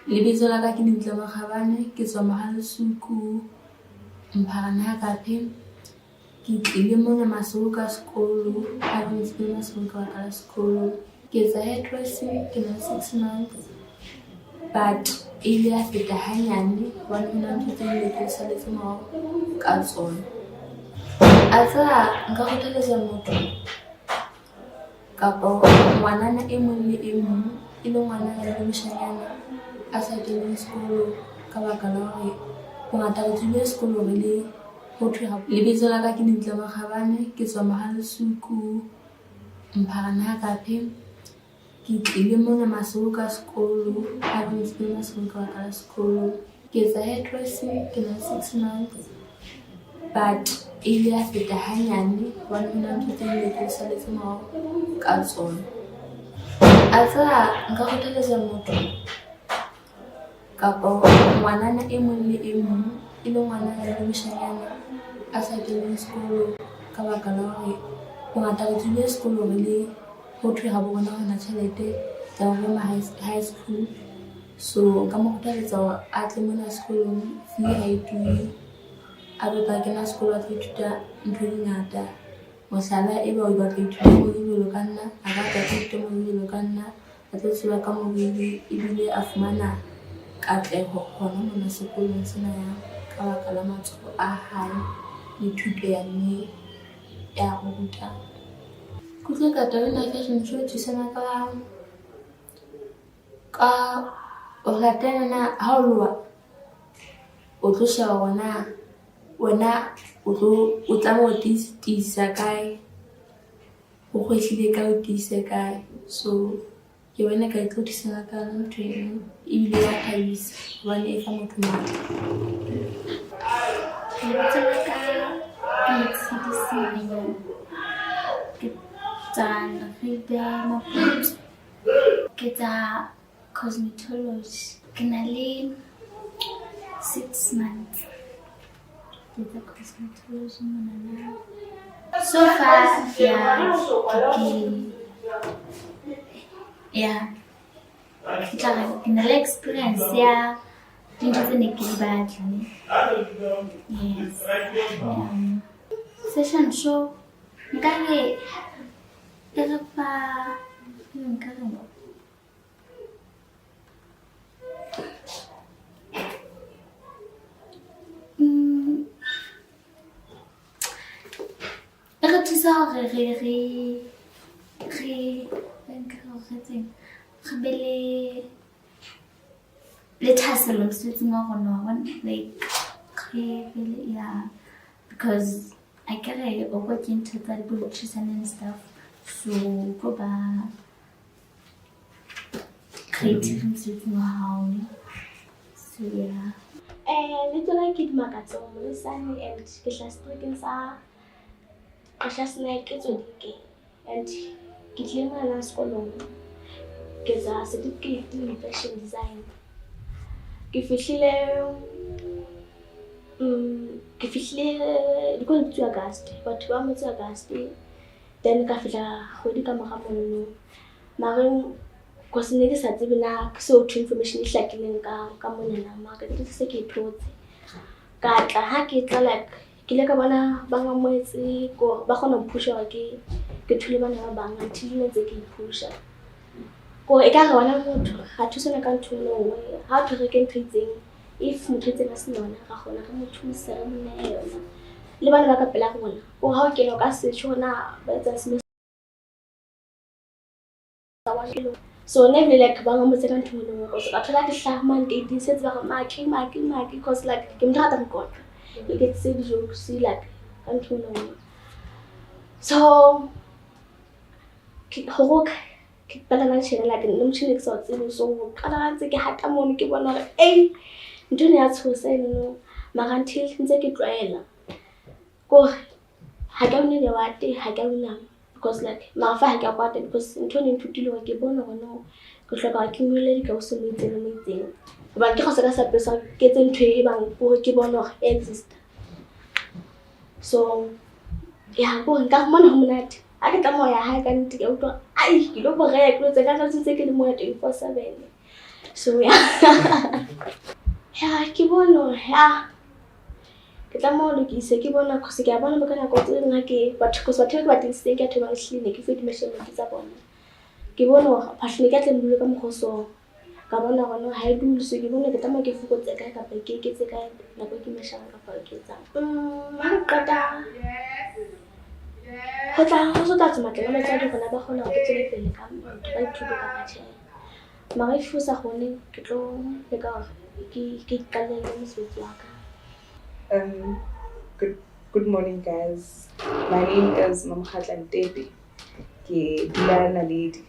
Lebitso la ka ke Dintle Makgabane, ke tswa Mohalesuku, Mpharane ha Kaphe. Ke tlile mona Maseru ka sekolo, ha ke ntse ke le Maseru ka baka la sekolo. Ke etsa hairdressing, ke na le 6 months, but e ile ya feta hanyane hobane ho na le ntho tse ding ne ke saletse morao ka tsona. A tseba, nka kgothaletsa motho kapa ngwanana e mong le e mong, e le ngwanana le moshanyana a sa keneng sekolo, ka baka la hore bongata re tswile sekolo re le ho thwe. Lebitso la ka ke Dintle Makgabane, ke tswa Mohalesuku, Mpharane ha Kaphe. Ke tlile mona Maseru ka sekolo, ha ke ntse ke le Maseru ka baka la sekolo. Ke etsa hairdressing, ke na le 6 months, but e ile ya feta hanyane hobane ho na le ntho tse ding ne ke saletse morao ka tsona. A tseba, nka kgothaletsa motho kapa ngwanana e mong le e mong, e le ngwanana le moshanyana a sa keneng sekolo, ka baka la hore bongata re tswile sekolo re le ho thwe ha bo rona hona tjhelete tsa hore high school. So nka mo kgothaletsa hore a tle mona sekolong, fee ha e ture, a tlo tla kena sekolo, a tlo ithuta ntho di ngata. Mohlala, e ba o batla ho ithuta moriri jwalo ka nna, a ka tla tlo ithuta moriri jwalo ka nna, a tlo tseba ka moriri, ebile a fumana katleho hona mona sekolong sena ya ka baka la matsoho a hae le thuto ya mme ya ho ruta. Ke utlwe ka taba ena ya fashion show e thusana ka ho latela na ha o loha, o tlo sheba hore na wena o tlo o tlameha ho tiisa kae, o kgwehlile kae, o tiise kae. So ke bona ka e tlo thusana ka ntho eno, ebile ya thabisa hobane e fa motho matla. Lebitso la ka ke Motshidisi Manyane. Ke tswa Leribe, Maputo. Ke tsa cosmetology. Ke na le 6 months. Ke etsa cosmetology monana. So far, yeah, ke yeah. Ke tla re ke na le experience ya dintho tse ne ke di batla ne. Yes. Fashion show nkare e re fa, nkare e re thusa hore re nkare re etseng, re be le thahasello mosebetsing wa rona, wa bona, like re be le, yeah, because akere o kwa ke ntho tsa di-politician and stuff, so o tlo ba creative mosebetsing wa hao ne. So yeah. Lebitso la ke Dimakatso Molesane and ke hlaha seterekeng sa Qasha-Snack Tsodike, and ke tlile mona sekolong ke etsa certificate in fashion design. Ke fihlile dikolo di tswa August, batho ba ngotse August, then ka fihla kgwedi ka mora mono. Mareng cause ne ke sa tsebe na ke so thwe information e hlakileng ka monana, mara ka se ke e thotse. Ka tla, ha ke tla, like ke ile ka bona ba ngametse kore ba kgona ho phusha hore ke thole bana ba bang until ne ntse ke iphusha. Kore ekare wena motho ra thusana ka ntho e le nngwe, ha o thwe reke ntho e itseng, if motho e itseng a sena yona, ra kgona re mo thuse, re mo nehe yona. Le bana ba ka pela rona, kore ha o kena o ka se tjho hore na ba etsang. So nna ebile like ba ngamotse ka ntho e nngwe le nngwe, cause ka thola ke hlaha mane gate-ing, setse ba re Maki, Maki, Maki, cause like ke motho a ratang ho qoqa, ke etse di-jokes like ka ntho e nngwe le nngwe. So ho roka ke qala na tjhena, like nna motjhini ke sa o tsebe, so ho qala ha ntse ke hata mono, ke bona hore ei, ntho ena ya tshosa enono, mara until ntse ke tlwaela, kore ha ke a wina di-award, ha ke a wina, because like mara fa ha ke a kwata, because ntho eno e nthutile hore ke bone hore no, ke hloka hore ke nyolle dikausi mo itseng le mo itseng, hobane ke kgosa ka sa pelo sa hore ke etse ntho e bang hore ke bone hore e exist. So ya kore nka mona ho monate ha ke tlameha ho ya hae, ka nnete ke a utlwa ai, ke lo boreha, ke lo etsa ka ntse ke le moya 24/7. So ya ya ke bone hore ya ke tlameha ho lokisa, ke bona cause ke a bona ka nako tse ding ha ke batho, cause batho ba ke ba tlisitseng ke batho ba ehlile ne ke fuwe di-measurement tsa bona. Ke bone hore phahlo ne ke a tle ka mokgwa o so, ka bona hore no ha e dule. So ke bone ke tlameha ke fokotse kae kapa ke eketse kae nako e ke measure kapa ke etsang. Ha ke qeta ho tla ho so tla tswa matleng a batswadi hore na ba kgona hore ke tswele pele ka ka dithuto kapa tjhe. Mara if ho sa kgone, ke tlo leka hore ke iqalelle mosebetsi wa ka. Good morning, guys. My name is Mamkhatla Ntepe. Ke dula Naledi,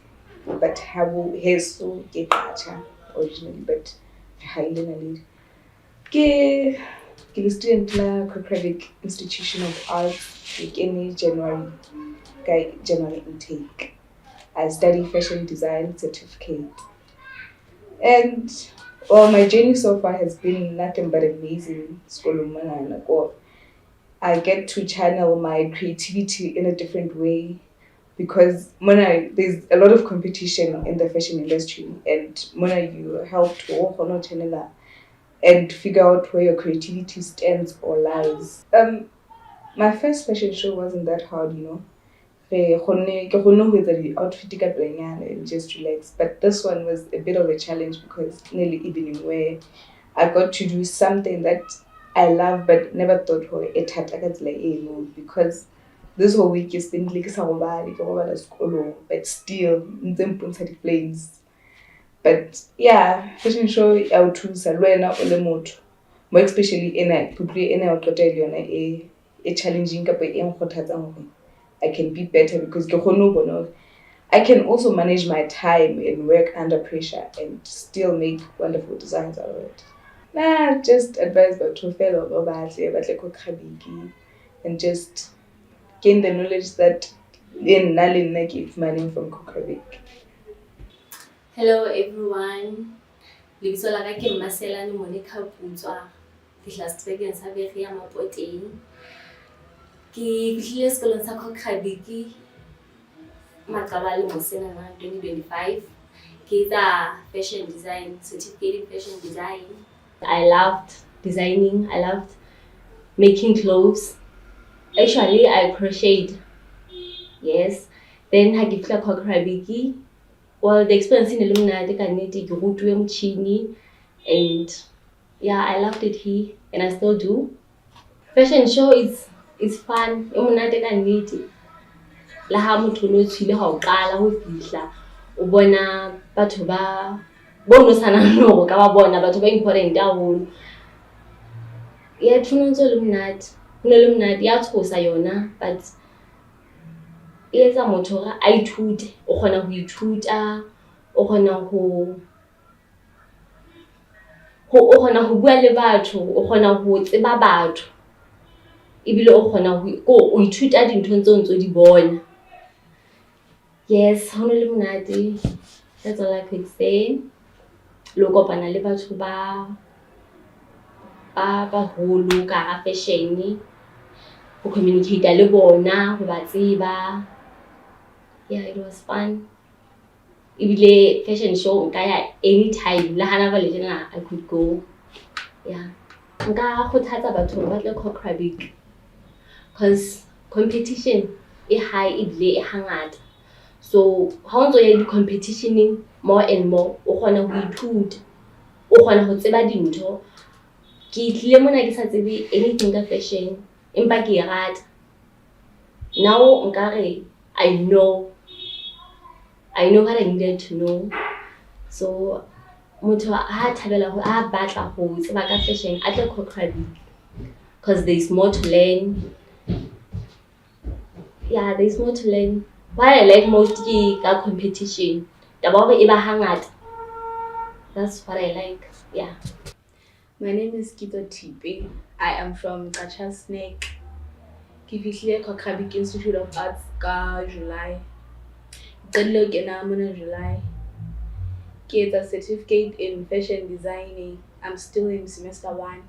but habo heso ke Qacha originally, but re haile Naledi. Ke le student la Corporate Institution of Arts. Ke kene January, ka January intake. I study fashion design certificate. And well, my journey so far has been nothing but amazing. Sekolong monana ko I get to channel my creativity in a different way because mona there's a lot of competition in the fashion industry, and mona you help to o kgona ho channela and figure out where your creativity stands or lies. My first fashion show wasn't that hard. Re kgonne ke kgonne ho etsa di-outfit ka pelenyana and just relax. But this one was a bit of a challenge because nearly evening where I got to do something that I love but never thought hore e thata ka tsela eno, because this whole week ke spendile ke sa robale, ke robala sekolong, but still ntse mpontsha di-flames. But yeah, fashion show ya o thusa le wena o le motho mo, especially ena ke utlwile ena ya ho qeta e le yona e challenging kapa e nkgothatsang hore I can be better, because ke kgonne ho bona hore I can also manage my time and work under pressure and still make wonderful designs out of it. Nah, just advise batho fela hore ba tle ko Krabiki and just gain the knowledge that le nna le nna ke e fumaneng from Kokrabik. Hello everyone. Lebitso la ka ke Mmaselane Monica Putswa. Ke hlaha seterekeng sa Berea Mapoteng. Ke fihlile sekolong sa Kokrabiki maqala lemo senana 2025. Ke etsa fashion design, certificate in fashion design. I loved designing. I loved making clothes. Actually, I crocheted. Yes. Then ha ke fihla Kokrabiki, well, the experience e ne le monate ka nnete, ke rutuwe motjhini and yeah, I loved it here and I still do. Fashion show is fun, e monate ka nnete. Le ha motho o no tshohile ha o qala ho fihla, o bona batho ba bo no sa nahane hore o ka ba bona, batho ba important haholo. Yeah, ho no ntso le monate, ho ne le monate, ya tshosa yona, but e etsa motho hore a ithute. O kgona ho ithuta, o kgona ho bua le batho, o kgona ho tseba batho, ebile o kgona ho ko o ithuta dinthong tseo ntso di bona. Yes, ho ne le monate. That's all I could say. Le ho kopana le batho ba baholo ka hara fashion, ho communicate le bona, ho ba tseba. Yeah, it was fun. Ebile fashion show nka ya anytime, le hana jwale tjena I could go. Yeah. Nka kgothatsa batho hore ba tle Kokrabik cause competition e high ebile e hangata. So ha o ntso ya di-competition-eng more and more, o kgona ho ithuta, o kgona ho tseba dintho. Ke tlile mona ke sa tsebe anything ka fashion, empa ke e rata. Now nkare I know what I needed to know. So motho ha thabela ho a batla ho tseba ka fashion, a tle Kokrabik because there is more to learn. Yeah, there is more to learn. What I like most ke ka competition. Taba ya hore e ba hangata. That's what I like. Yeah. My name is Kito Tipe. I am from Qacha's Nek. Ke fihlile Kokrabik Institute of Arts ka July. Qadile ho kena mona July. Ke etsa certificate in fashion designing. I'm still in semester 1,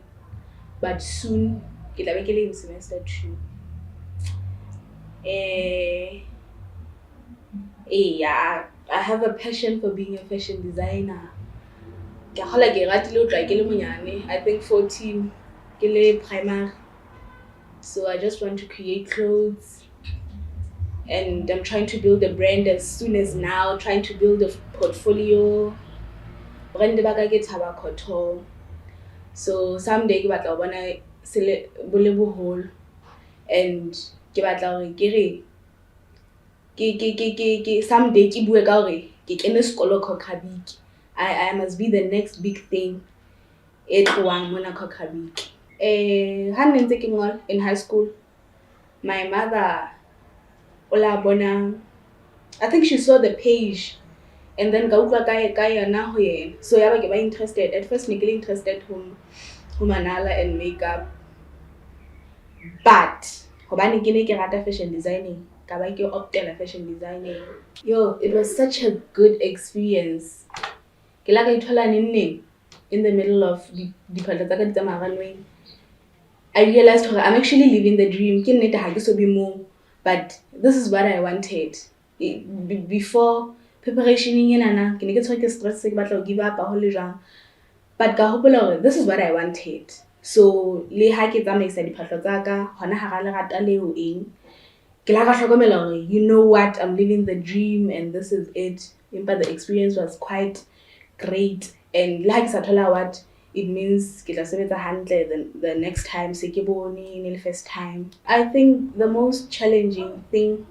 but soon ke tla be ke le in semester 2. Yeah, I have a passion for being a fashion designer. Ke a kgolwa ke e ratile ho tloha ke le monyane. I think 14, ke le primary. So I just want to create clothes and I'm trying to build a brand as soon as now, trying to build a portfolio. Brand ba ka ke Thaba Couture. So someday ke batla ho bona sele bo le boholo and ke batla hore ke re ke someday ke bue ka hore ke kene sekolo Corkhabique. I must be the next big thing e tlohang mona Corkhabique. Ha nne ntse ke ngola in high school, my mother o la bona, I think she saw the page and then ka utlwa ka yona ho yena. So yaba ke ba interested. At first ne ke le interested ho manala and makeup. But hobane ke ne ke rata fashion designing, ka ba ke optela fashion designing. Yo, it was such a good experience. Ke la ka ithola neng neng in the middle of diphahlo tsa ka di tsamaya runway. I realized hore I'm actually living the dream. Ke nnete ha ke so be moo, but this is what I wanted. Before preparation enana, ke ne ke tshwere ke stress, ke batla ho give up ho le jwang. But ka hopola hore this is what I wanted. So le ha ke tsamaisa diphahlo tsa ka hona hara lerata leo eng, ke la ka hlokomela hore you know what, I'm living the dream and this is it. Empa the experience was quite great and le ha ke sa thola award, it means ke tla sebetsa hantle the next time se ke bone ne le first time. I think the most challenging thing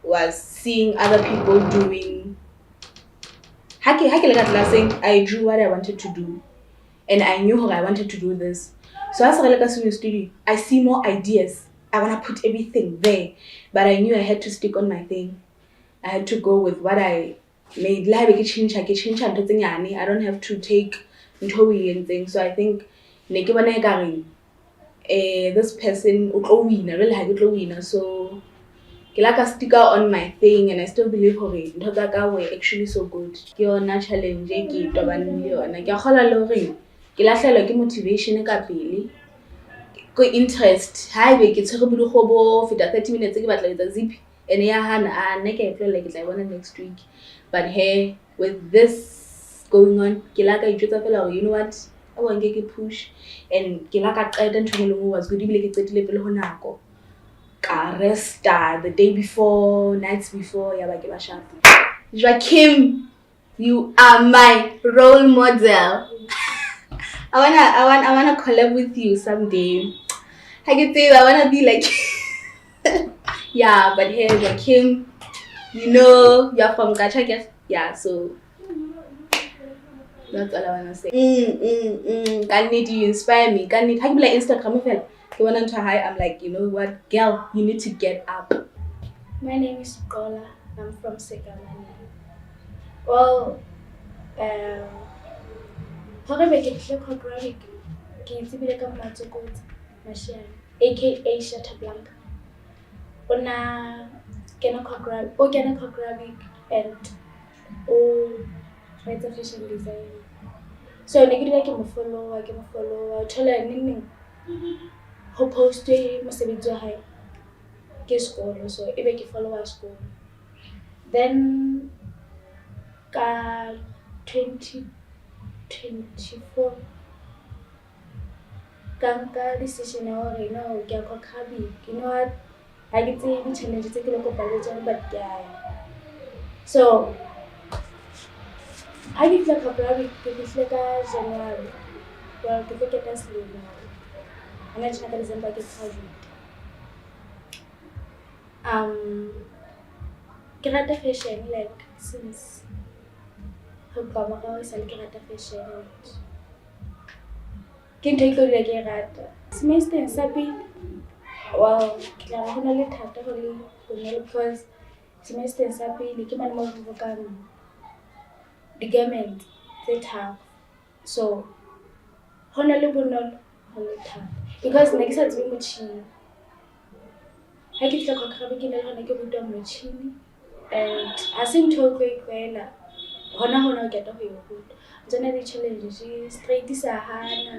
was seeing other people doing. Ha ke le ka classeng, I drew what I wanted to do and I knew hore I wanted to do this. So ha se re le ka sewing studio, I see more ideas. I want to put everything there, but I knew I had to stick on my thing. I had to go with what I made. Le haebe ke tjhentjha ntho tse nyane, I don't have to take ntho o e entseng. So I think ne ke bona ekare this person o tlo wina, jwale ha ke tlo wina. So ke la ka sticka on my thing and I still believe hore ntho tsa ka were actually so good. Ke yona challenge e ke tobaneng le yona. Ke a kgolwa le hore ke lahlehelwa ke motivation ka pele, ko interest. Haebe ke tshwere borikgwe bo feta 30 minutes, ke batla ho etsa zip and ya hana, ah, nna ke a e tlohella, ke tla e bona next week. But he with this going on, ke la ka ijwetsa fela hore you know what, a nke ke push and ke la ka qeta ntho e nngwe le nngwe was good, ebile ke qetile pele ho nako. Ka resta the day before, nights before, ya ba ke ba sharp. Joaquim, you are my role model. I wanna collab with you someday. Ha ke tsebe, I wanna be like, yeah, but here, Joaquim, you know, you're from Gacha, yeah, so that's all I wanna say. Ka nnete, you inspire me. Ka nnete, ha ke bula Instagram fela, ke bona ntho ya hae, I'm like, you know what, girl, you need to get up. My name is Kola. I'm from Sekamani. Well, hore be ke fihle Corporate, ke tsebile ka Mmatsokotsi Mashiane, aka Shatta Blanca. O na kena Corporate, o kena Corporate and o etsa fashion design. So ne ke dula ke mo followa, ke mo followa. O thola neng neng ho postwe mosebetsi wa hae ke sekolo, so ebe ke followa sekolo. Then ka 2024 ka nka decision ya hore no, ke ya Corcabic. You know what, ha ke tsebe challenge tse ke lo kopana le tsona, but ke a ya. So ha ke fihla Corcabic, ke fihlile ka January. Well, ke tlo qeta selemo hona tjena ka December, ke graduate. Ke rata fashion like since ho tloha morao esale ke rata fashion and ke ntho e ke tlo dula ke e rata. Semestereng sa pele, well, ke tla re ho na le thata ho le bonolo because semestereng sa pele ke mane moo re rokang di-garment tse tharo. So ho na le bonolo, ho le thata because ne ke sa tsebe motjhini. Ha ke fihla Corcabic, ke ne le hona ke rutwa motjhini and ha se ntho eo o tlo e tlwaela hona hona o qeta ho e rutwa. Tsona di-challenge, straight sa hana,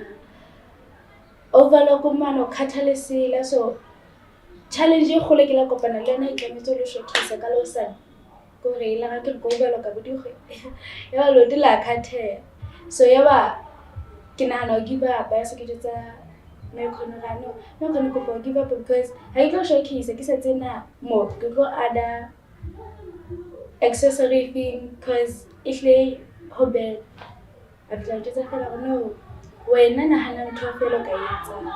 overlock mane o khatha lesela. So challenge e kgolo e ke la kopana le yona, e tlametse o lo showcase ka le hosane. Ko re ile ga ke re ko belo ka bo dikgwe. Ya ba leoto la khatheha. So ya ba ke nahana ho give up, ya se ke jwetsa mme khone ra no. Mme khone kopa ho give up because ha ke tlo showcase ke sa tsena mo ke tlo add accessory efeng because ehlile ho bad. A fihla a njwetsa fela hore no wena nahana ntho fela o ka e etsang.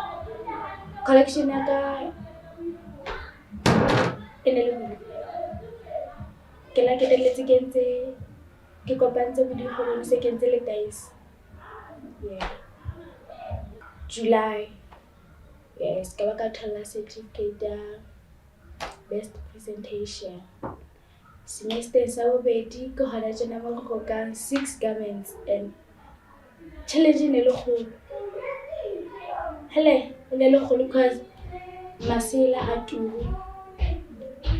Collection ya ka e ne le boima. Ke la qetelletse ke entse ke kopantse bo dikgomo se ke entse letaese. Yeah. July. Yes, ka ba ka thola certificate ya best presentation. Semester sa bobedi ke hona tjena mo re rokang 6 garments and challenge e ne le kgolo. Hele, e ne le kgolo because masela a turu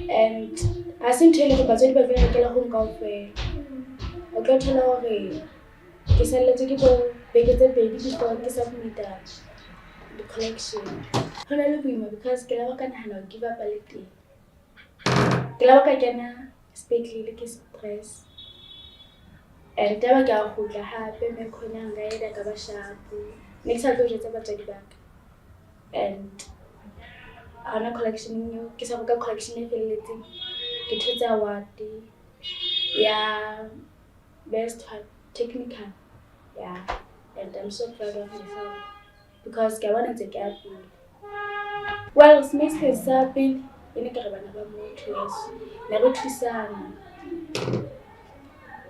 and ha se ntho e leng hore batswadi ba tlo rekela ho kaofela. O tlo thola hore ke salletswe ke bo beke tse pedi before ke submit-a di-collection. Ho na le boima because ke la ba ka nahana ho give up le teng. Ke la ba ka kena sepetlele ke stress. And ya ba ke a kgutla hape mme khone a nka ka ba sharp. Ne ke sa tlo jwetsa batswadi ba ka. And hona collection eo ke sa roka collection e felletseng. Ke thotse award ya best technical. Yeah. And I'm so proud of myself because ke a bona ntse ke ya pele. Well, semester sa pele e ne ke re bana ba motho yes. Ne re thusana.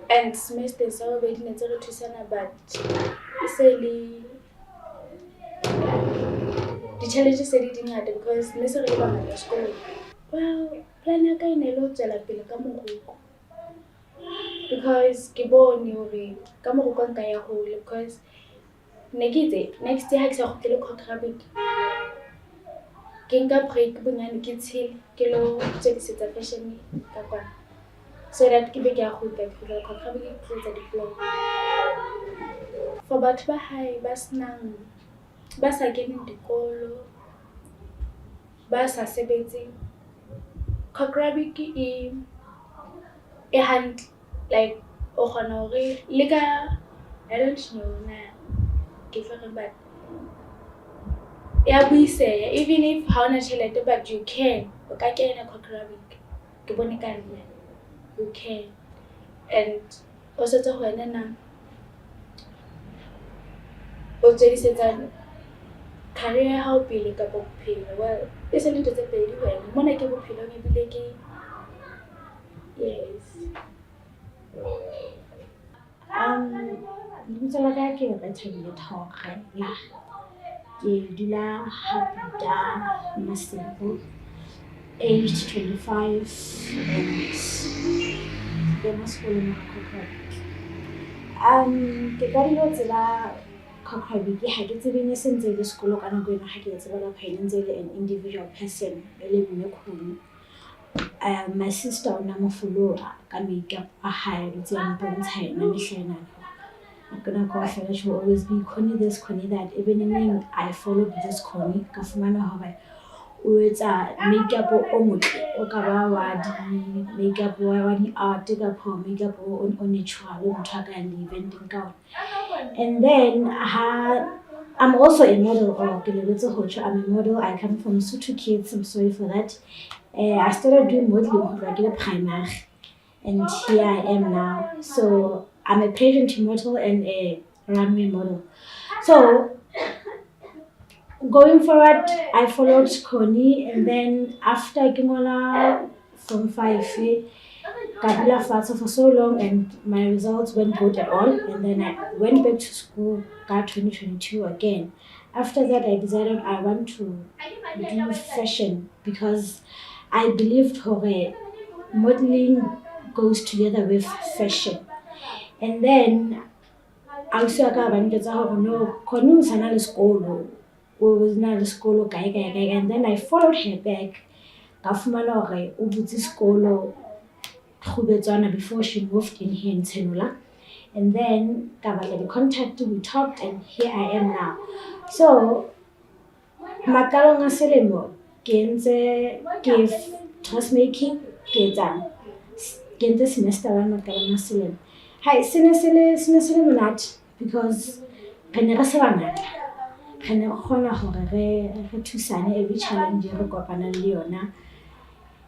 And semester sa bobedi ne tse re thusana but e se le di-challenge se di di ngata because ne se re le bangata sekolong. Well, plan ya ka e ne le ho tswela pele ka moroko. Because ke bone hore ka moroko nka ya hole because ne ke itse next year ha ke sa kgutlele Cokrabic ke nka break bonyane ke tshele ke lo tswedisetsa fashion ka kwana. So that ke be ke a kgutla ke kgutlela Cokrabic ke tlo etsa diploma. For batho ba hae ba senang ba sa keneng dikolo, ba sa sebetseng, Cokrabic e hantle. Like o kgona hore le ka I don't know na ke tlo reng but ya buiseha even if ha ona tjhelete but you can o ka kena Cokrabic. Ke bone ka nna you can and o setse ho wena na o tswedisetsa career ya hao pele kapa bophelo. Well, e se le ntho tse pedi ho wena. Mona ke bophelong ebile ke yes. Lebitso la ka ke Rethabile Thaokgela. Ke dula Ha-Puta, Maseru. Aged 25 and kena sekolong mona Cokrabic. Ke qadile ho tseba Cokrabic ha ke tsebe ne se ntse e le sekolo ka nako eno ha ke e tseba kapa e ne ntse e le an individual person e le mme Khulu. My sister o na mo follow-a ka makeup a hae a dutse a mpontsha yena mehla ena. Nako ena kaofela she will always be Connie this, Connie that. Ebe neneng I followed this Connie ka fumana hore o etsa makeup o motle o ka ba wa di-makeup wa di-art kapa makeup o natural motho a ka yang di-event-eng ka ona. And then ha I'm also a model, oh, ke lebetse ho tjho, I'm a model. I come from Sotho Kids, I'm sorry for that. I started doing modeling ho tloha ke le primary and here I am now. So I'm a pageant model and a runway model. So going forward, I followed Connie and then after ke ngola form 5, ka dula fatshe for so long and my results weren't good at all. And then I went back to school ka 2022 again. After that, I decided I want to do fashion because I believed hore modeling goes together with fashion. And then ausi wa ka ba njwetsa hore no, Connie o sana le sekolo, o na le sekolo kae kae kae. And then I followed her back. Ka fumana hore o butse sekolo Kgubetswana before she moved in here in Tshenola. And then ka batla di-contact, we talked, and here I am now. So maqalong a selemo ke entse ke dressmaking, ke etsa Ke entse semester one maqalong a selemo. Hai, se ne se le monate because re ne re se bangata. Re ne re kgona hore re thusane every challenge e re kopanang le yona.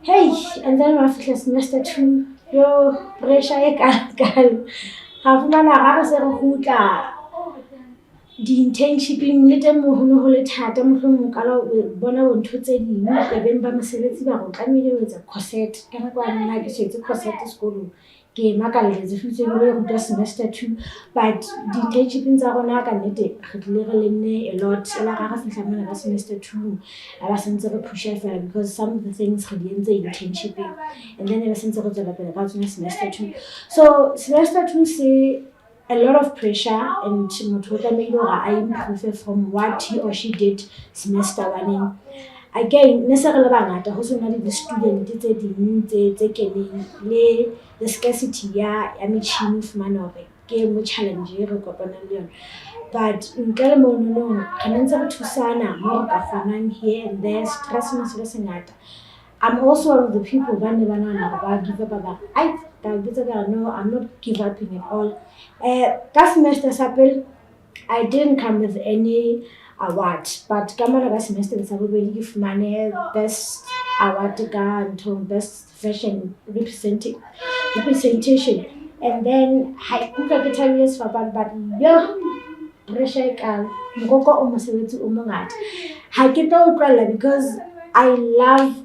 Hey, and then wa fihla semester two, yo, pressure e kalo-kalo. Ra fumana ha re se re kgutla di-internship-ing le teng moo ho ne ho le thata, mohlomong o qala o bona bo ntho tse ding beng ba mosebetsi ba re o tlamehile ho etsa corset. Ka nako yane nna ha ke so etse corset sekolong. Ke makalletse futswe ke lo e rutwa semester two. But di-internship-ing tsa rona ka nnete re tlile re lemme a lot. E la re ha re fihla mona ka semester two, a ba sentse re push-a fela because some of the things re di entse internship-eng. And then e be sentse re tswela pele ka tsona semester two. So semester two se a lot of pressure and motho o tlamehile hore a improve from what he or she did semester one. Again, ne se re le bangata ho sena le di-student tse ding tse keneng le the scarcity ya metjhini o fumana hore ke e nngwe challenge e re kopanang le yona. But ntle le monono re ne ntse re thusana mo re ka kgonang here and there, stress ne se le se ngata. I'm also one of the people ba ne ba nahana hore ba give up ba re, ai, ka bitsa ka re no, I'm not give upping at all. Ka semester sa pele, I didn't come with any award, but ka mona ka semester sa bobedi ke fumane best award ka nthong, best fashion representation. And then ha ke utlwa ke thabile sefapano, but yo, pressure e kalo, mokoko o mosebetsi o mongata. Ha ke tlo o tlohella because I love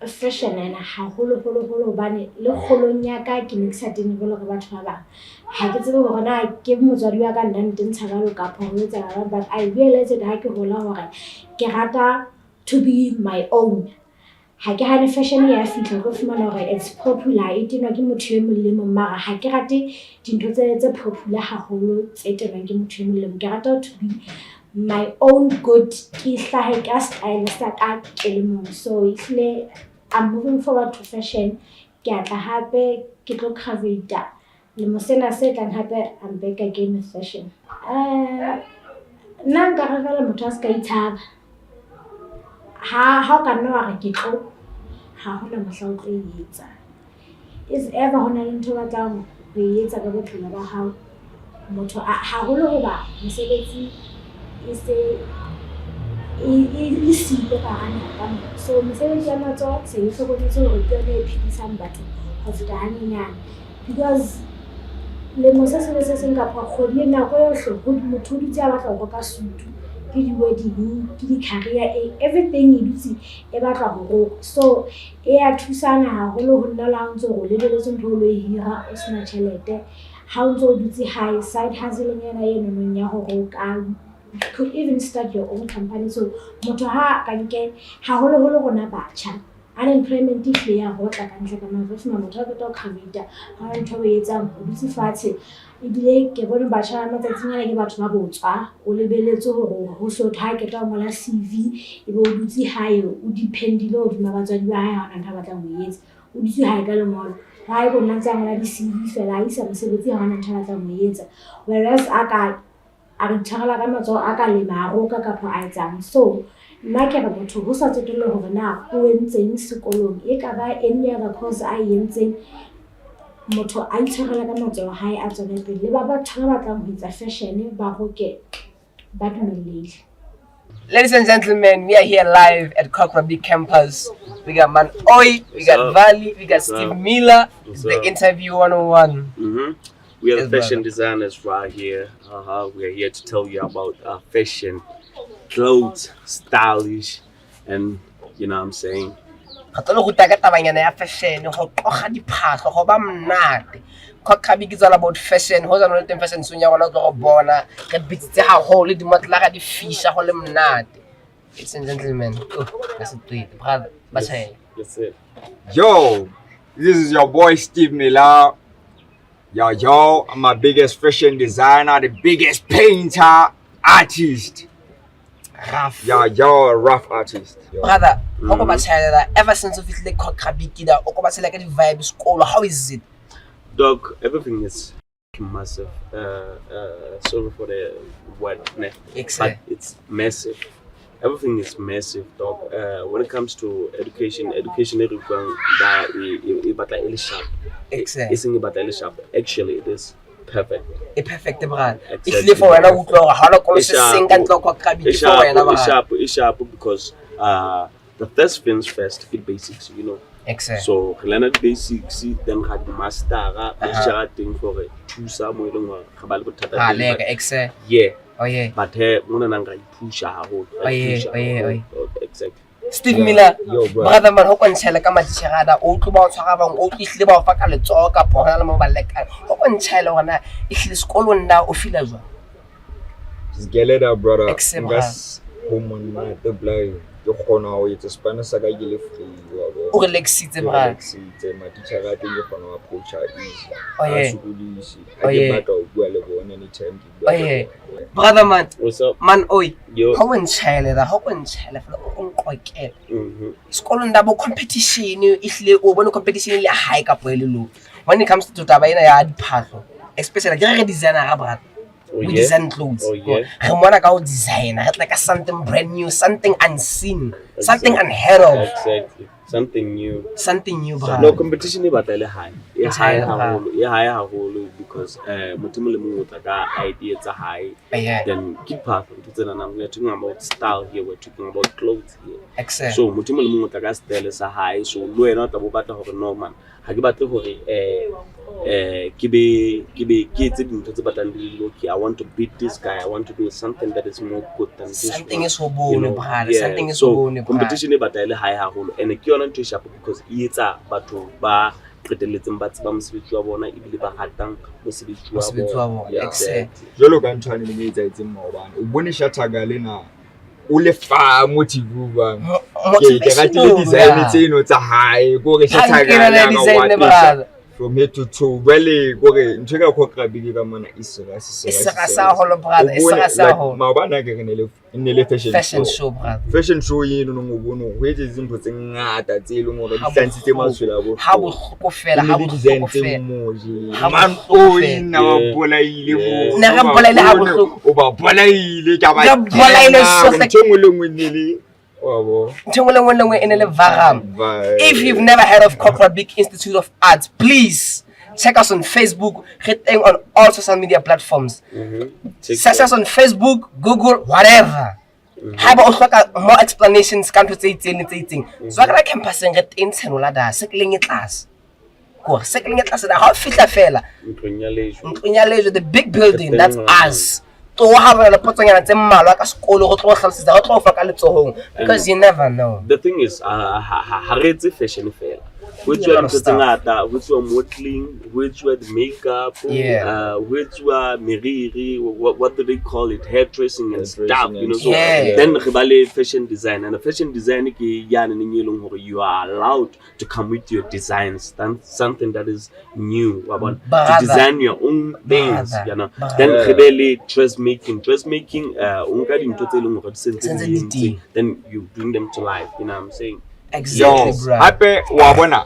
fashion ena haholo holo holo hobane le kgolong ya ka ke ne ke sa tene jwalo ka batho ba bang. Ha ke tsebe hore na ke motswadi wa ka nna ntentsha jwalo kapa ho etsahala jwang, but I realized ha ke hola hore ke rata to be my own. Ha ke hane fashion ya fihla o tlo fumana hore it's popular, e tenwa ke motho e mong le mong, mara ha ke rate dintho tse popular haholo tse tenwang ke motho e mong le mong. Ke rata to be my own good, ke hlahe ka style sa ka ke le mong. So ehlile I'm moving forward to fashion. Ke a tla hape ke tlo graduate-a lemo sena se tlang hape, I'm back again with fashion. Nna nka re feela motho a se ka itshaba. Ha o ka nna wa re ke tlo, ha hona mohla o tlo e etsa. If ever ho na le ntho o batlang ho e etsa ka bophelo ba hao, motho haholo hoba mosebetsi e se e siko ka hara naha ka mona. So mesebetsi ya matsoho se e hlokometse hore ke yona e phedisang batho ho feta hanyenyane. Because lemo se seng le se seng kapa kgwedi nako yohle motho o dutse a batla ho roka sutu, ke di-wedding, ke di-career, everything e dutse e batla ho rokwa. So e ya thusana haholo ho nna le ha o ntso o lebeletse ntho o lo e hira o sena tjhelete. Ha o ntso o dutse hae, side hustle-nyana enonong ya ho roka, you could even start your own company. So motho ha ka nke haholoholo rona batjha, unemployment e hlile ya rotla ka ntle ka mane. O tlo fumana motho a qeta ho graduate-a, ha hona ntho eo o e etsang, o dutse fatshe. Ebile ke bone batjha ba matsatsing ana ke batho ba botswa. O lebeletse hore ho so thwe ha qeta ho ngola CV, ebe o dutse hae o depend-ile hodima batswadi ba hae, ha hona ntho a batlang ho e etsa. O dutse hae ka lengolo. Hae ko nna ntse a ngola di-CV feela, a isa mosebetsi ha hona ntho a batlang ho e etsa. Whereas a ka a re itshwarela ka matsoho, a ka lema, a roka kapa a etsang. So nna ke re motho ho sa tsotelle hore na o entseng sekolong, e ka ba any other course a e entseng, motho a itshwarele ka matsoho a hae a tswele pele. Le ba batho ba batlang ho etsa fashion ba roke, ba dumellehile. Ladies and gentlemen, we are here live at Koch Rugby Campus. We got Man Oi, we What's got up? Vali, we got What's Steve up? Miller. What's It's the up? interview 101. We are Yes, the fashion brother. designers right here. We are here to tell you about fashion, clothes, stylish, and you know what I'm saying. Re tlo le ruta ka tabanyana ya fashion, ho qoga diphahlo, go ba monate. Koch Rugby is all about fashion. Ho jano le teng fashion song ya rona o tlo go bona. Re bitsitse haholo di-model di fisha go le monate. Ladies and gentlemen, oh, that's it, brother. Ba tjhaela. That's it. Yo, this is your boy Steve Miller. Yo, yo, I'm my biggest fashion designer, the biggest painter, artist. Rough. Yo, yo, rough artist. Yo. Brother, ho ko ba tjhaela ever since o fihlile Koch Rugby da o ko ba tshela ka di-vibes sekolo. How is it? Dog, everything is massive. Sorry for the word, ne? Exactly. But it's massive. Everything is massive, dog. When it comes to education, education e re buang ba e batla e le sharp. Exactly. E seng e batla e le sharp. Actually, it is perfect. E perfect, brother. E Exactly. hlile for wena o utlwa hore ha ona kolo E se seng ka ntle ho Cockrabik, E ke for sharp, wena, e brother. sharp, e sharp because the first things first ke basics, you know. Exactly. So re learna di-basics, then ra di mastera, Aha. matitjhere a teng for re thusa mo e leng hore re ba le bothata Ra teng, leka, but exactly. yeah. Oh, yeah. But he mona nang ra ipusha haholo. Ra Oh, yeah, ipusha oh, yeah, oh, haholo. Oh, exactly. Steve Yeah. Miller, Yo, bro. brother man, ho kontshela ka matitjhere ana, o utlwe ba o tshwara bang, o utlwe ehlile ba o fa ka letsoho kapa hona le mo ba lekang. Ho kontshela hore na ehlile sekolong na o feela jwang? Just get it up, brother. Except Nka ho monate blai. Ke kgona ho etsa sepane sa ka ke le free, wa bona. O relaxitse, Ke brother. relaxitse. Matitjhere a teng ke kgona ho approacha easy. Oh, Ha yeah. sokodise. Oh, Ha ke yeah. batla ho bua le bona anytime ke bua Oh, le yeah. bona. Brother man, What's up? man oi, Yo. ha o ntjhaele da, ha o ntjhaele fela o nqokele. Mhm. Sekolong da bo competition ehlile o bone competition e le high kapa e le low. When it comes to taba ena ya diphahlo, especially ke re re designer ra brother. Oh, We yeah. design clothes. Oh, yeah. Re mona ka ho designer, re tla ka something brand new, something unseen, something Exactly. unheard of. Exactly. Something new. Something new, brother. No, competition e batla e le high. E It's high high, brother. haholo. E high haholo because motho e mong le mong o tla ka idea tsa hae. Yeah. Then ke diphahlo ntho tsena nang. We are talking about style here, we are talking about clothes here. Exactly. So motho e mong le mong o tla ka style sa hae. So le wena o tla bo batla hore no man, ha ke batle hore ke be ke be ke etse dintho tse batlang di le low key. I want to beat this guy. I want to do something that is more good than this Something one. is so bone, You know, brother. yeah. Something is So so bone, brother. competition e batla e le high haholo and ke yona ntho e sharp because e etsa batho ba qetelletseng ba tseba mosebetsi wa bona ebile ba ratang mosebetsi wa Mosebetsi wa bona, Yeah. exactly. Jwalo ka ntho yane e etsahetseng maobane. O bone Shataka lena o le fa mo TV bang. Ke ratile Motivational, design brother. tseno tsa hae. Ko re Ha Shataka nkena le lena design, wa brother. From head to toe. Jwale ko re ntho e ka Cockrabik ka mona e serious, E serious, serious serious. haholo, brother. O E bone, serious like, haholo. maobane ha ke re e ne le fashion Fashion show. show, brother. Fashion show eno nong o bone hore ho etsetse ntho tse ngata tse leng hore di Ha hlahisitse bohloko. matshwele a bohloko. Ha bohloko fela, E ha ne le design bohloko tse fela. moje. Ha Man, bohloko o fela. nna ba Yeah. bolaile Yeah. mo. Ne re O ba bolaile ha bone, bohloko. O ba bolaile, ke a ba Re bolaile kena. sohle. Ntho e nngwe le nngwe e ne le, wa bo. Ntho e nngwe le nngwe le nngwe e ne le varam. If you've never heard of Cockrabik Institute of Arts, please check us on Facebook. Re teng on all social media platforms. Mhm. Search us on Facebook, Google, whatever. Haeba o hloka more explanations ka ntho tse itseng le tse itseng, tswa ka la campuseng re teng Tshenola da, sekeleng e tlase. Kore sekeleng e tlase da, ha o fihla fela, Ntlong ya lejwe. ntlong ya lejwe, the big building, Re teng that's hona. us. Tloha ha bona le potsonyana tse mmalwa ka sekolo, re tlo o hlalosetsa, re tlo o fa ka letsohong, because you never know. The thing is, ha re etse fashion fela. Ho A etsuwa lot of dintho tse stuff. ngata, ho etsuwa modeling, ho etsuwa di-makeup, Yeah. ho etsuwa meriri, what do they call it, hair dressing and Hair stuff, dressing you know. and So Yeah. then re ba le fashion design, and the fashion design ke yane neng e leng hore you are allowed to come with your designs, something that is new, wa bona, to Brother. design your own things, Brother. you know. Brother. Then re be le dressmaking. Dressmaking, o nka dintho tse leng hore di sentse Sentse di di entse, teng. then you bring them to life, you know what I'm saying? Exactly, Yo, bro. hape wa bona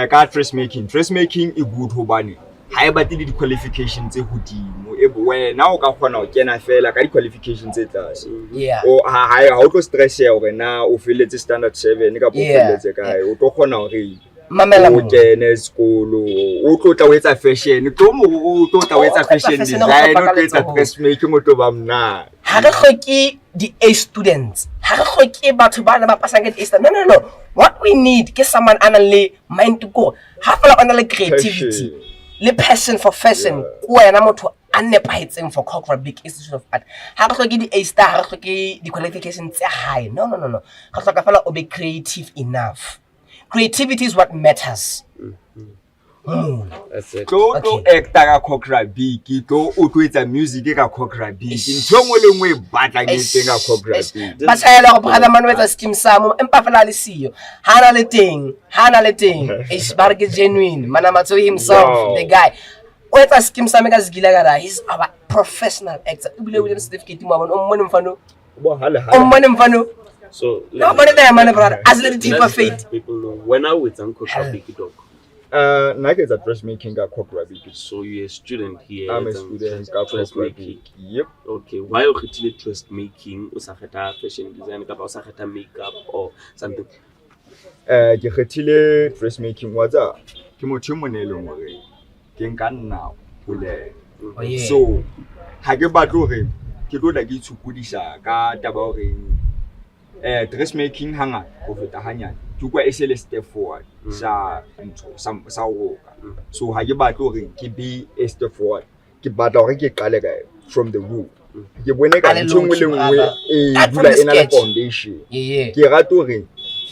ka dressmaking. Dressmaking e good hobane ha e batle le di-qualification tse hodimo. E wena o ka kgona ho kena fela ka di-qualification tse tlase. Yeah. O ha o tlo stresseha hore na o felletse standard 7 kapa o Yeah. felletse kae. O tlo kgona hore Mamela o mo. kene sekolo, o tlo tla o etsa fashion, tlo mo o tlo tla o etsa O tlo etsa fashion fashion, o design, tlo o paka tlo etsa letsohong. dressmaking, o tlo ba monate. Ha re hloke di-A students, ha re hloke batho ba ba pasang ka di-A students. No, no, no. What we need ke someone a nang le mind kore ha fela o na le creativity Passion. le passion for fashion, Yeah. ke wena motho a nepahetseng for Cockrabik Institute of Art. Ha re hloke di-A star, ha re hloke di-qualification tse high. No, no, no, no. Re hloka fela o be creative enough. Creativity is what matters. Mona. That's it. Tlo tlo Okay. acta ka Cockrabik, tlo o tlo etsa music ka Cockrabik. Ntho e nngwe le nngwe e batlang e teng ka Cockrabik. Ba tshwaela hore brother man o etsa scheme sa mo, empa fela a le siyo. Ha na le teng, ha na le teng. Eish, ba re ke genuine. Manamatso himself, Wow. the guy. O etsa scheme sa me ka Zigila ka ra. He's our professional actor. Ebile o wile certificate mo wa bona. O mmone mfano. Bo hale O hale. mmone mfano. So No, mmone there, man, brother. As le di let's tape let fate. people know when I with Uncle Cockrabik dog. Nna ke etsa dressmaking ka Cockrabik. So you a student here? I'm a etsang student ka dressmaking. Cockrabik. Yep. Okay, why o kgethile dressmaking o sa kgetha fashion design kapa o sa kgetha makeup or something? Ke kgethile dressmaking wa tsa ke motho e mong e leng hore ke nka nna ho le. Oh, yeah. So ha ke batle hore ke tlo tla ke itshokodisa ka taba ya hore dressmaking hangata ho feta hanyane ke utlwa e se le step forward sa ntho sa ho roka. So ha ke batle hore ke be a step forward, ke batla hore ke qale ka from the root. Ke bone ka Qale ntho e nngwe le low-key, nngwe brother. e Start from dula the e na le sketch. foundation. Yeah, yeah. Ke rata hore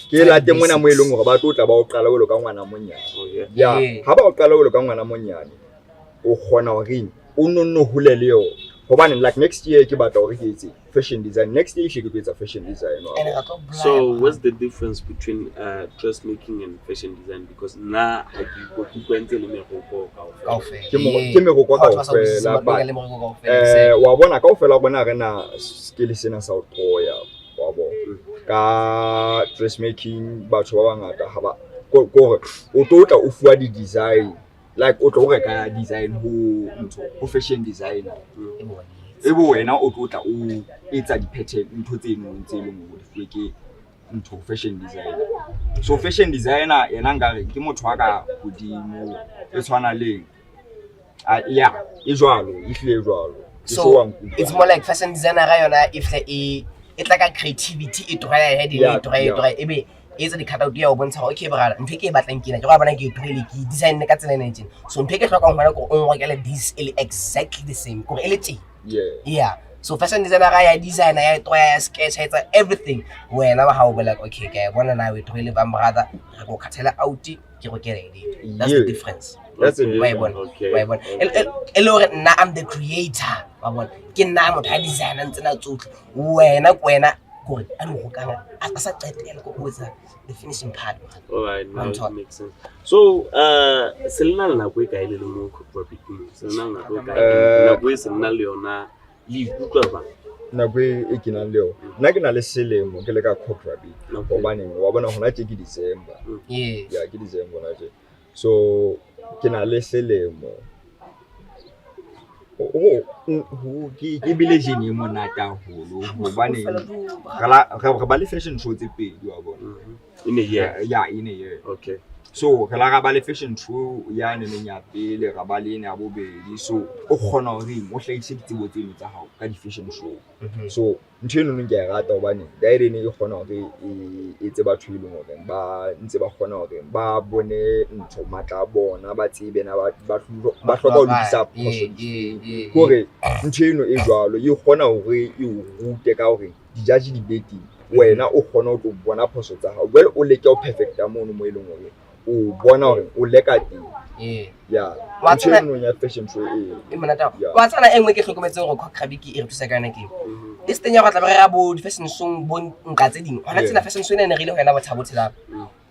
ke late mona mo e Basics. leng hore ba tlo tla ba o qala jwalo ka ngwana monyane. Oh, yeah. Ya, Yeah. ha ba o qala jwalo ka ngwana monyane, o kgona hore o nonno hole le yona. Hobane like next year ke batla hore ke etse fashion design. Next year ehlile ke tlo etsa fashion design. Wa And bona. re tlo bolaya So brother. what's the difference between dressmaking and fashion design? Because nna ha ke utlwe, ke utlwa ntse e le meroko kaofela. Kaofela. Ke Yeah. ke meroko Ha batho ba sa utlwisise kaofela, ba tlo but le meroko kaofela, exactly. wa bona kaofela rona re na skill sena sa ho toya, wa bona. Ka dressmaking batho ba bangata ha ba ko hore o tlo tla o fuwa di-design, like o tlo reka design ho ntho ho fashion designer. E bone. E bo wena o tlo tla o etsa di-pattern ntho tse nong tse leng hore di fuwe ke ntho fashion designer. So fashion designer yena nkare ke motho wa ka hodimo e tshwana le ya e jwalo, e hlile e jwalo. Ke So sure wa nkutlwa. it's more like fashion designer ga yona e fla e e tla ka creativity e tloga head e tloga e tloga e be e etsa di-cutout ya ho bontsha hore okay brother, ntho e ke e batlang ke ena, ke go bona ke e tlohele ke e design ka tsela ena e tjena. So ntho e ke hlokang hona ke hore o nrokele this e le exactly the same, kore e le tjena. Yeah. Yeah. So fashion designer ga ya designer ya tloga ya sketch ya etsa everything. Wena wa hao be like okay, ke a e bona na o e tlohele bang brother, re go khathela out ke rokele e. That's the Yeah. difference. That's the Okay. Wa e difference. bona? Okay. Wa e bona? E le hore nna I'm the creator, wa bona? Ke nna motho a designang tsena tsotlhe. Wena ke wena kore a no rokang a sa qetela ko ho etsa the finishing part. All right, now Wa it nthola? makes sense. So, se le na le nako e kae le le mo corporate mo? Se le na le nako e kae? Nako e se nna le yona le ikutlwa jwang? Nako e ke nang le yona, nna ke na le selemo ke le ka Cockrabik. Okay. Hobaneng wa bona hona tje ke December. Yeah. Ya ke December hona tje. So ke na le selemo. Ke bile jene e monate haholo hobane re ba le fashion show tse pedi wa bona. In a year. Yeah, in a year. Okay. So re la ra ba le fashion show ya neneng ya pele, ra ba le ena ya bobedi. So o kgona hore o hlahise ditsebo tseno tsa hao ka di-fashion show. So ntho eno ke a e rata hobane garden e kgona hore e etse batho e leng hore ba ntse ba kgona hore ba bone ntho matla a bona, ba tsebe na ba hloka ho lokisa phoso difeng. Ke hore ntho eno e jwalo e kgona hore e o rute ka hore di-judge di be teng, wena o kgone ho tlo bona phoso tsa hao. Jwale o leke ho perfect-a mono mo e leng hore o bona hore o leka teng. Yeah. Ya, Wa ntho tseba eno ya fashion show e. e monate haholo. Yeah. Wa tseba e nngwe ke hlokometseng hore Cockrabik e re thusa ka yona ke eng? This thing ya hore tla be re ya bo di-fashion show bo nqa tse ding. Hona Yeah. tsena fashion show ena ne re ile ho yona bo Thabo Thelaba.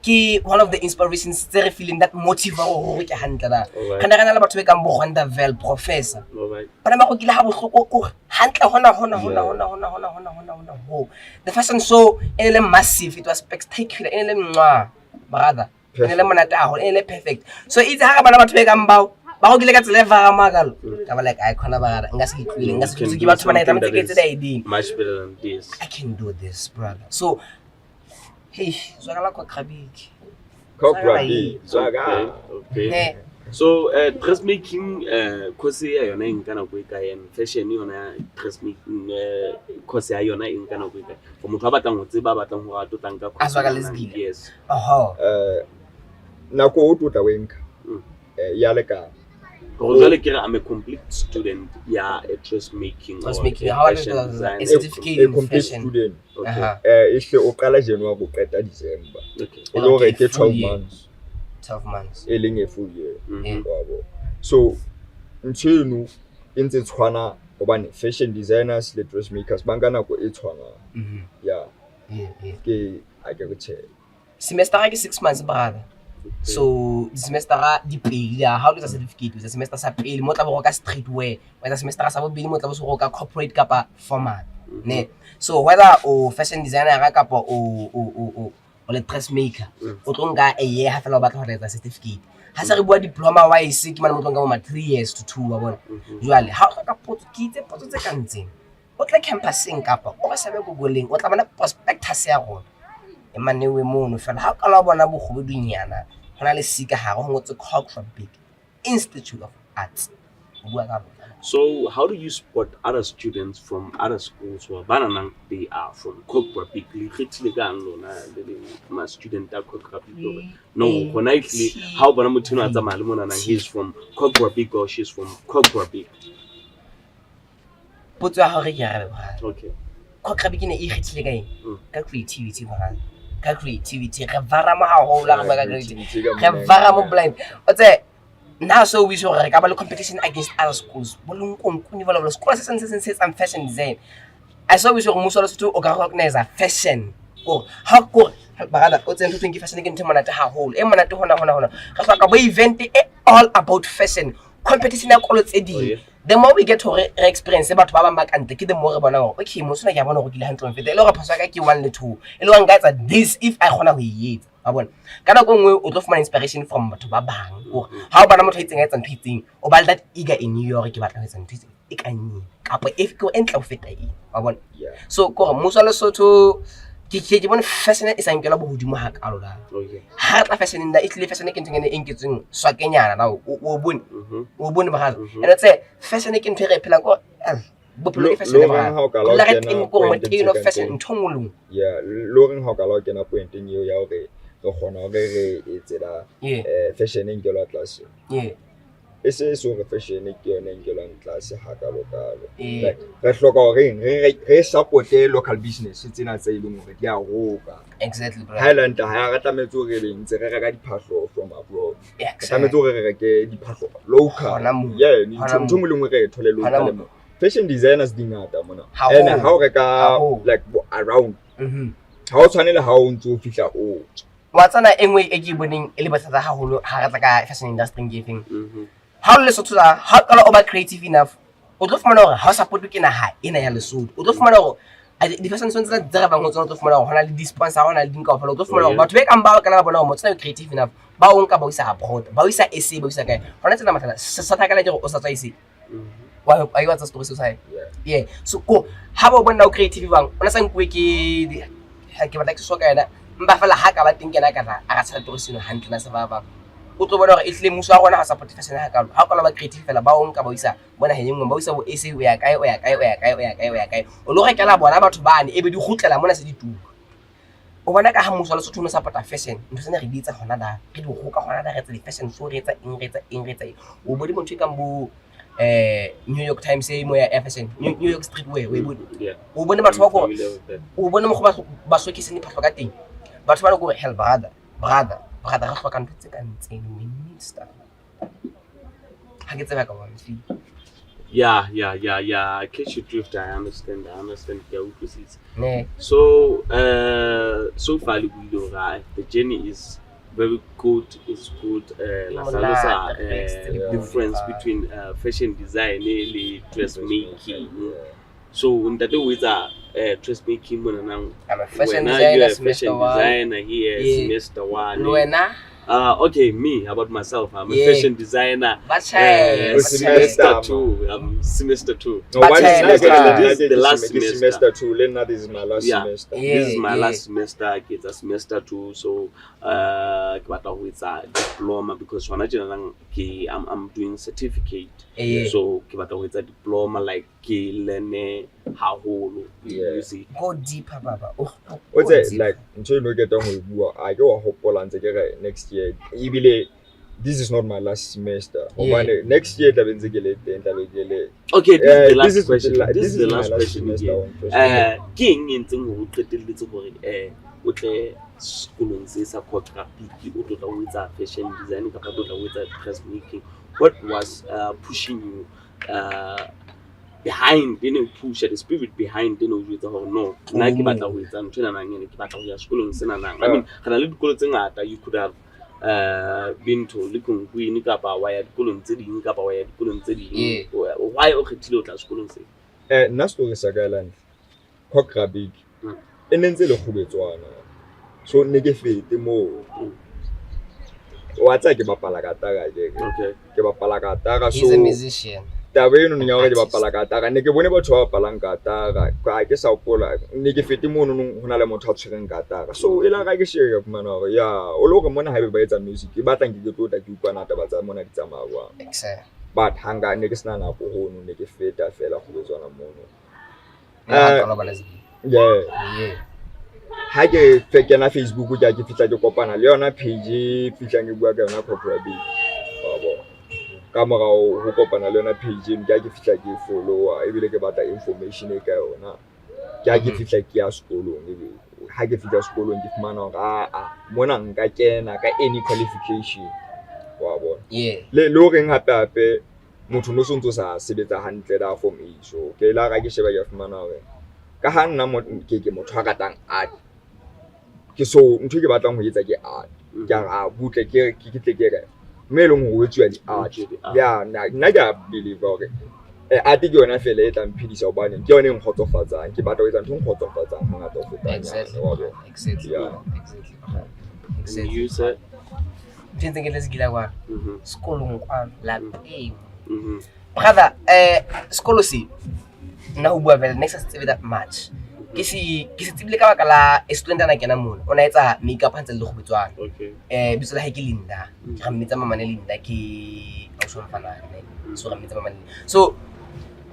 Ke one of the inspirations tse re feeling that motive wa hore ke hantle na. Alright. Re ne re na le batho ba kang bo Rwanda Professor. All right. Ba ne ba rokile ha bohloko kore hantle hona hona hona Yeah. hona hona hona hona hona hona ho. The fashion show e ne le massive, it was spectacular, e ne le mwah, brother. E ne le monate haholo, e ne le perfect. So itse ha re bona batho ba kang bao ba rokile ka tsela e varama kalo. Ka ba like ai khona brother, nka se itlwele, nka se You can thuse ke do batho bana e something tlametse ke that etse is di-idea. much better than this. I can do this, brother. So, hey, zwakala Cockrabik. Cockrabik, zwakala. Okay. Ne. So, dressmaking course ya yona e nka nako e kae and fashion yona dressmaking course ya yona e nka nako e kae? For motho a batlang ho tseba, a batlang hore a tlo tla nka A course zwakala ena, Lesgile. Yes. Oho. Nako o tlo tla o e nka, ya lekana. Hore jwale ke re I'm a complete student ya a dressmaking or Dressmaking, a how fashion do you design. a certificate A in complete fashion. student. Okay. Aha. Ehle o qala January o qeta December. Okay. O le hore Okay, ke full 12 year. months. 12 months. E leng a full year. Yeah. Wa bo. So ntho eno e ntse tshwana hobane fashion designers le dressmakers ba nka nako e tshwanang. Yeah. Yeah, yeah. Ke a ke re tjhe. Semester ke 6 months, brother. So semester di pedi ya ha o etsa certificate, o etsa semester sa pele mo tla bo ka streetwear, o etsa semester sa bobedi mo tla bo se go ka corporate kapa formal. Ne. So whether o fashion designer kapa o le dressmaker, o tlo nka a year ha fela o batla ho etsa certificate. Ha se re bua diploma wise ke mane mo tlong ka bo ma 3 years to 2 wa bona. Jwale ha o hloka potso ke itse potso tse kang tsena. O tle campuseng kapa o re shebe Google-eng o tla bona prospectus ya rona. E manewe mono fela ha o qala o bona bokgubedunyana ho na le C ka hare ho ngotswe Kokrabik Institute of Arts. O bua ka rona. So how do you spot other students from other schools who are bananang they are from Kokrabik? Le ikgethile kang lona le le ma student a Kokrabik hore no hona ehlile ha o bona motho enwa a tsamaya le monanang he is from Kokrabik or she is from Kokrabik. Potso ya hao re ke arabe brother. Okay. Kokrabik e ne e ikgethile ka eng? Ka creativity brother. Ka creativity re varama haholo ha re bua ka creativity. Re varama blind. O tse nna so wish hore re ka ba le competition against other schools. Bo Nkonkuni jwalo jwalo. Sekolo se seng se seng se etsang fashion design. I so wish hore mmuso wa Lesotho o ka recognize fashion. Kore ha kore brother o tse ntho thweng ke fashion ke ntho e monate haholo. E monate hona hona hona. Re hloka bo event e all about fashion. Competition ya kolo tse ding. The more we get hore re experience batho ba bang ba kantle ke the more re bona hore okay motho ona ke a bona hore ke ile hantle ho mfeta. E le hore phoso ya ka ke 1 le 2. E le hore nka etsa this if I kgona ho e etsa. Wa bona? Ka nako e nngwe o tlo fumana inspiration from batho ba bang. Hore ha o bona motho a itseng a etsa ntho e itseng, o ba le that eager in you hore ke batla ho etsa ntho e itseng e kang ena kapa e ke e ntle ho feta ena. Wa bona? So ke hore mmuso wa Lesotho ke ke ke bone fashion e sa nkelwa bohodimo hakalo la. Okay. Ha re tla fashion nna e tlile fashion ke ntho e e nketsweng swakenyana la o o bone. O bone brother. And tse fashion ke ntho e re e phelang ko bophelo ke fashion Le horeng ha o ka la o brother. kena Teng ko pointeng moteno tse kang fashion tseo. ntho e nngwe le nngwe. Yeah, le horeng ha o ka la o kena pointeng eo ya hore re kgona hore re etse la fashion e nkelwa tlase. Yeah. E se se hore fashion ke yona e nkelwang tlase hakalo-kalo. Yeah. Like, re hloka hore eng? Re support-e local business tsena tse e leng hore di a roka. Exactly, brother. Ha e le hantle, ha re tlametse hore re be ntse re reka diphahlo from abroad. Re tlametse hore re reke diphahlo local. Hona moo. Yeah, Hona ntho moo. e nngwe le nngwe re e thole Hona local moo. mo. Fashion designers di ngata mona. Haholo. And ha o reka Haholo. like bo around. Ha o tshwane le ha o ntso fihla o. Wa tsana e nngwe e ke e boneng e le bothata haholo ha re tla ka fashion industry ke efeng. Ha o le Lesotho la, ha o qala o ba creative enough, o tlo fumana hore ha o support-we ke naha ena ya Lesotho. O tlo fumana hore di-fashion show tsena tse re bang ho tsona, o tlo fumana hore hona le di-sponsor, hona le ding kaofela. O tlo fumana hore batho be kang ba kana ba bona hore motho ona o creative enough, ba o nka ba o isa abroad, ba o isa SA, ba o isa kae. Hona tsena mathata, South Africa ke hore o sa tswa SA. Wa wa tsa story seo sa hae? Yeah. So ko ha ba o bona o creative bang, o na sa nkuwe ke ha ke batla ke so ka yena. Mpa fela ha ka ba teng kena ka tla a ra tshala story seno hantle na se ba bang. O tlo bona hore ehlile mmuso wa rona ha o support fashion hakalo. Ha o qala ba creative fela ba o nka ba o isa bona naheng e nngwe, ba o isa bo SA o ya kae o ya kae o ya kae o ya kae o ya kae. O lo rekela bona batho bane ebe di kgutlela mona se di tura. O bona ka ha mmuso wa Lesotho o no support-a fashion, ntho tsena re di etsa hona da. Re di roka hona da, re etsa di-fashion show, re etsa eng, re etsa eng, re etsa eng. O bone motho e kang bo New York Times e mo ya fashion, New York Street wear, o e bone. O bone batho ba ko o bone mokgwa ba showcase diphahlo ka teng. Batho ba le ko hell brother, brother, brother re hloka ntho tse kang tseno, we need stuff. Ha ke tseba ka bona. Yeah. I catch your drift. I understand. I understand. Ke a utlwisisa. Ne. So, so far le buile hore the journey is very good. It's good. La hlalosa Monate, relaxed, le difference bonfa. between fashion design le dressmaking. So ntate o etsa dressmaking mona nang. I'm a fashion Wena, designer, you're a semester fashion one. designer here, Yeah. semester 1. Le wena? Okay, me, about myself, I'm a Yeah. fashion designer. Batjha, batjha. Semester 2. I'm semester 2. No, why Batjha, is batjha. this This is the last This semester. semester 2. Le nna, this is my last Yeah. semester. This is my Yeah, last semester. Ke etsa semester 2. So, ke batla ho etsa diploma because hona tjena nang ke I'm doing certificate. Yeah. So ke batla ho etsa diploma like ke learn haholo. Yeah. You see. Go deeper, baba. Oh, O go tse deeper. like ntho eno ke qetang ho e bua, a ke wa hopola ntse ke re next year ebile this is not my last semester. Yeah. Hobane next year tla be ntse ke le teng, tla be ke le Okay, this is the last this is the question. This this is the is my last last question semester again. on first Ke eng e entseng hore o qetelletse hore o tle sekolong se sa Kokrabik o tlo tla o etsa fashion design kapa o tlo tla o etsa dressmaking? What was pushing you behind, e ne pusha the spirit behind e ne o jwetsa hore no, nna ke batla ho etsa ntho ena nang ene, ke batla ho ya sekolong sena nang. I mean, re na le dikolo tse ngata, you could have been to Likonkwini kapa wa ya dikolong tse ding kapa wa ya dikolong tse ding. Yeah. Why o kgethile ho tla sekolong se? Nna story sa ka elang Kokrabik e ne ntse le kgubetswana. So ne ke fete moo. Wa tseba ke bapala katara akere. Ke bapala katara He's so a musician. Taba eno ya hore ke bapala katara ne ke bone batho ba bapalang katara ha ke sa hopola ne ke fete mono ho na le motho a tshwereng katara so e la ra ke share ka fumana hore ya o le hore mona haebe ba etsa music e batlang ke ke tlo tla ke utlwana taba tsa mona di tsamaya jwang. But hanga ne ke sena nako hono ne ke feta fela go tswana mono. Yeah. Ha ke kena Facebook ke ke fihla ke kopana le yona page e fihlang e bua ka yona Corporal Baby. Wa bona. Ka morao ho kopana le yona page eno ke ha ke fihla ke follower ebile ke batla information e ka yona. Ke ha ke fihla ke ya sekolong ebe ha ke fihla sekolong ke fumana hore aa mona nka kena ka any qualification. Wa bona. Le le horeng hape hape motho no sontso sa sebetsa hantle da form A so ke la ra ke sheba ke fumana hore ka ha nna ke motho a ratang art ke so ntho ke batlang ho etsa ke art ke a butle ke ke tle ke re mme e leng hore ho etsuwa di-art ya nna ke a believe hore art ke yona fela e tlang phedisa hobane ke yona e nkgotsofatsang ke batla ho etsa ntho e nkgotsofatsang hangata ho feta Exactly. wa bona. Exactly. Yeah. Exactly. Exactly. You said Ntho e ntseng ke le sekila kwano sekolong kwano lapeng brother sekolo se nna ho bua fela ne ke sa se tsebe that much ke se ke se tsebile ka baka la a student ana kena mona o na etsa makeup ha ntse le kgobetswana bitso la hae ke Linda ke ra mmitsa mamane Linda ke ausi wa mfana ne so ra mmitsa mamane Linda. So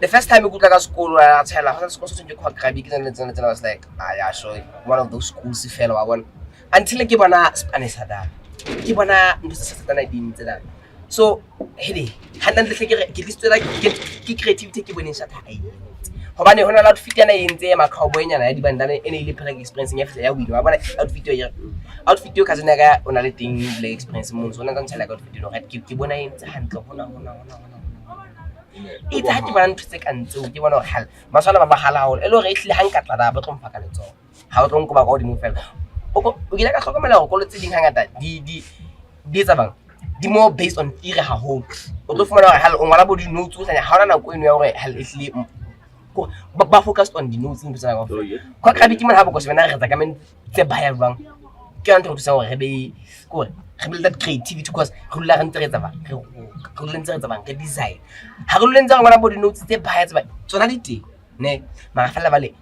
the first time ke utlwa ka sekolo a tshela ho na sekolo se tshwanetse ke Krabi ke tsena le tsena le tsena I was like ah yeah sure one of those schools fela wa bona until ke bona Spanish da ke bona ntho tse sa tsana di ntse da so hele hantle hle ke re ke tlisitswe la ke creativity ke boneng shatha a entse hobane hona le outfit yana e entse ya ma-cowboy nyana ya dibandana e ne ile Black Experience ya fihla ya wina wa bona outfit eo outfit eo cousin ya ka o na le teng Black Experience mono so o na tsa ntshela ka outfit eno ke bona e entse hantle hona hona hona hona e itse ha ke bona ntho tse kang tseo ke bona hore hal maswana ba bahala haholo e le hore ehlile ha nka tla da ba tlo mpha ka letsoho ha o tlo nkoba ka hodimo fela o kile ka hlokomela hore kolo tse ding hangata di di di etsa bang di more based on theory haholo o tlo fumana hore hal o ngola bo di-notes o hlanya ha hona nako eno ya hore hal ehlile ba focused on di-notes ntho tsena kaofela kwa Krabi ke mona ha bokose bena re etsa ka men tse baya jwang ke yona ntho e re thusang hore re be kore re be le that creativity because re dula re ntse re etsa bang re dula ntse re etsa bang re design ha re dula ntse re ngola bo di-notes tse baya tse bang tsona di teng ne mara fela bale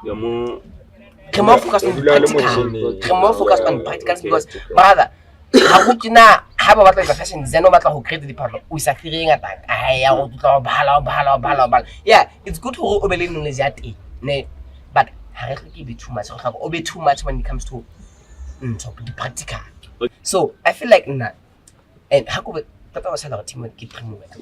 re more focused on practical re more focused on practical because brother ha go tjena ha ba batla ho etsa fashion design o batla ho create diphahlo o isa theory e ngata kae ya go tla o bala o bala o bala o bala yeah it's good hore o be le knowledge ya teng ne but ha re hloke e be too much re hloka o be too much when it comes to ntho di practical so I feel like nna and ha ko be tota o sala gore teamwork ke teamwork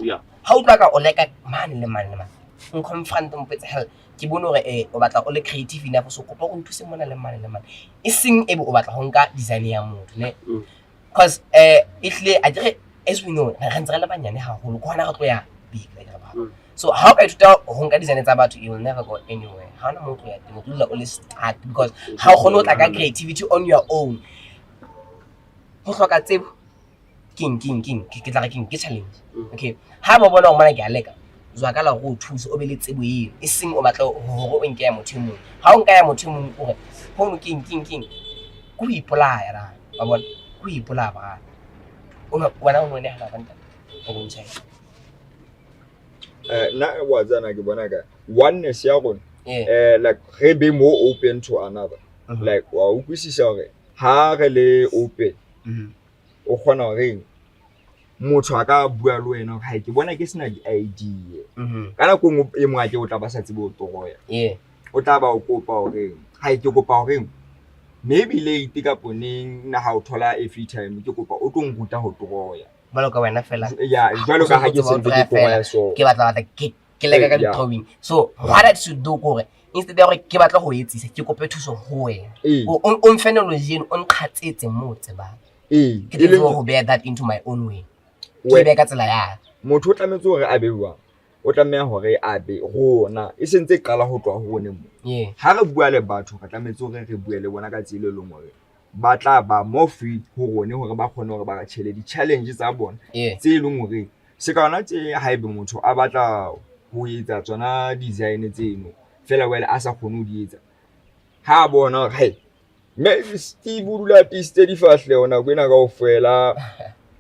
ha utlwa ka o leka mane le mane le mane nconfront mpetse hell ke bone hore o batla o le creative enough so kopa o nthuse mona le mane le mane e seng ebe o batla ho nka design ya motho ne because ehlile a dire as we know re ntse re le banyane haholo ke hona re tlo ya big like re ba so ha o ka ithuta ho nka design tsa batho you will never go anywhere ha ona mo o tlo ya teng o tlo dula o le stuck because ha o kgone ho tla ka creativity on your own ho hloka tsebo keng keng keng ke tla re keng ke challenge okay ha ba bona hore mona ke a leka zwakala hore o thuse o be le tsebo eo e seng o batla hore o nke ya motho e mong ha o nka ya motho e mong o re hono keng keng keng ke ho ipolaya ra wa bona ke ho ipolaya bra o wena o no nehana ba ntate o bontsha Nna wa tsana ke bona ka oneness ya rona like re be more open to another like wa utlwisisa hore ha re le open o kgona horeng motho a ka bua le wena hore hai ke bona ke sena di-idea ka nako e nngwe e mongwe a ke o tla ba sa tsebe ho toroya o tla ba o kopa horeng hai ke kopa horeng maybe late kapo neng na ha o thola a free time ke kopa o tlo nruta ho toroya jwalo ka wena fela ya jwalo ka ha ke sentse ke toroya so ke batla batla ke ke leka ka di-drawing so what I should do kore instead ya hore ke batla ho etsisa ke kope thuso ho wena o mfe knowledge eno o nqhatsetse moo o tsebang ke tlo tseba ho beha that into my own way ke beha ka tsela ya motho o tlametse hore a be jwang o tlameha hore a be rona e sentse e qala ho tloha ho rone mo ha re bua le batho re tlametse hore re bue le bona ka tsela e leng hore ba tla ba more free ho rone hore ba kgone hore ba re tjhele di-challenge tsa bona tse e leng hore se ka yona tse haebe motho a batla ho etsa tsona design tseno fela wele a sa kgone ho di etsa ha a bona hore hai Mme Steve o dula a tiisitse difahleho nako ena kaofela.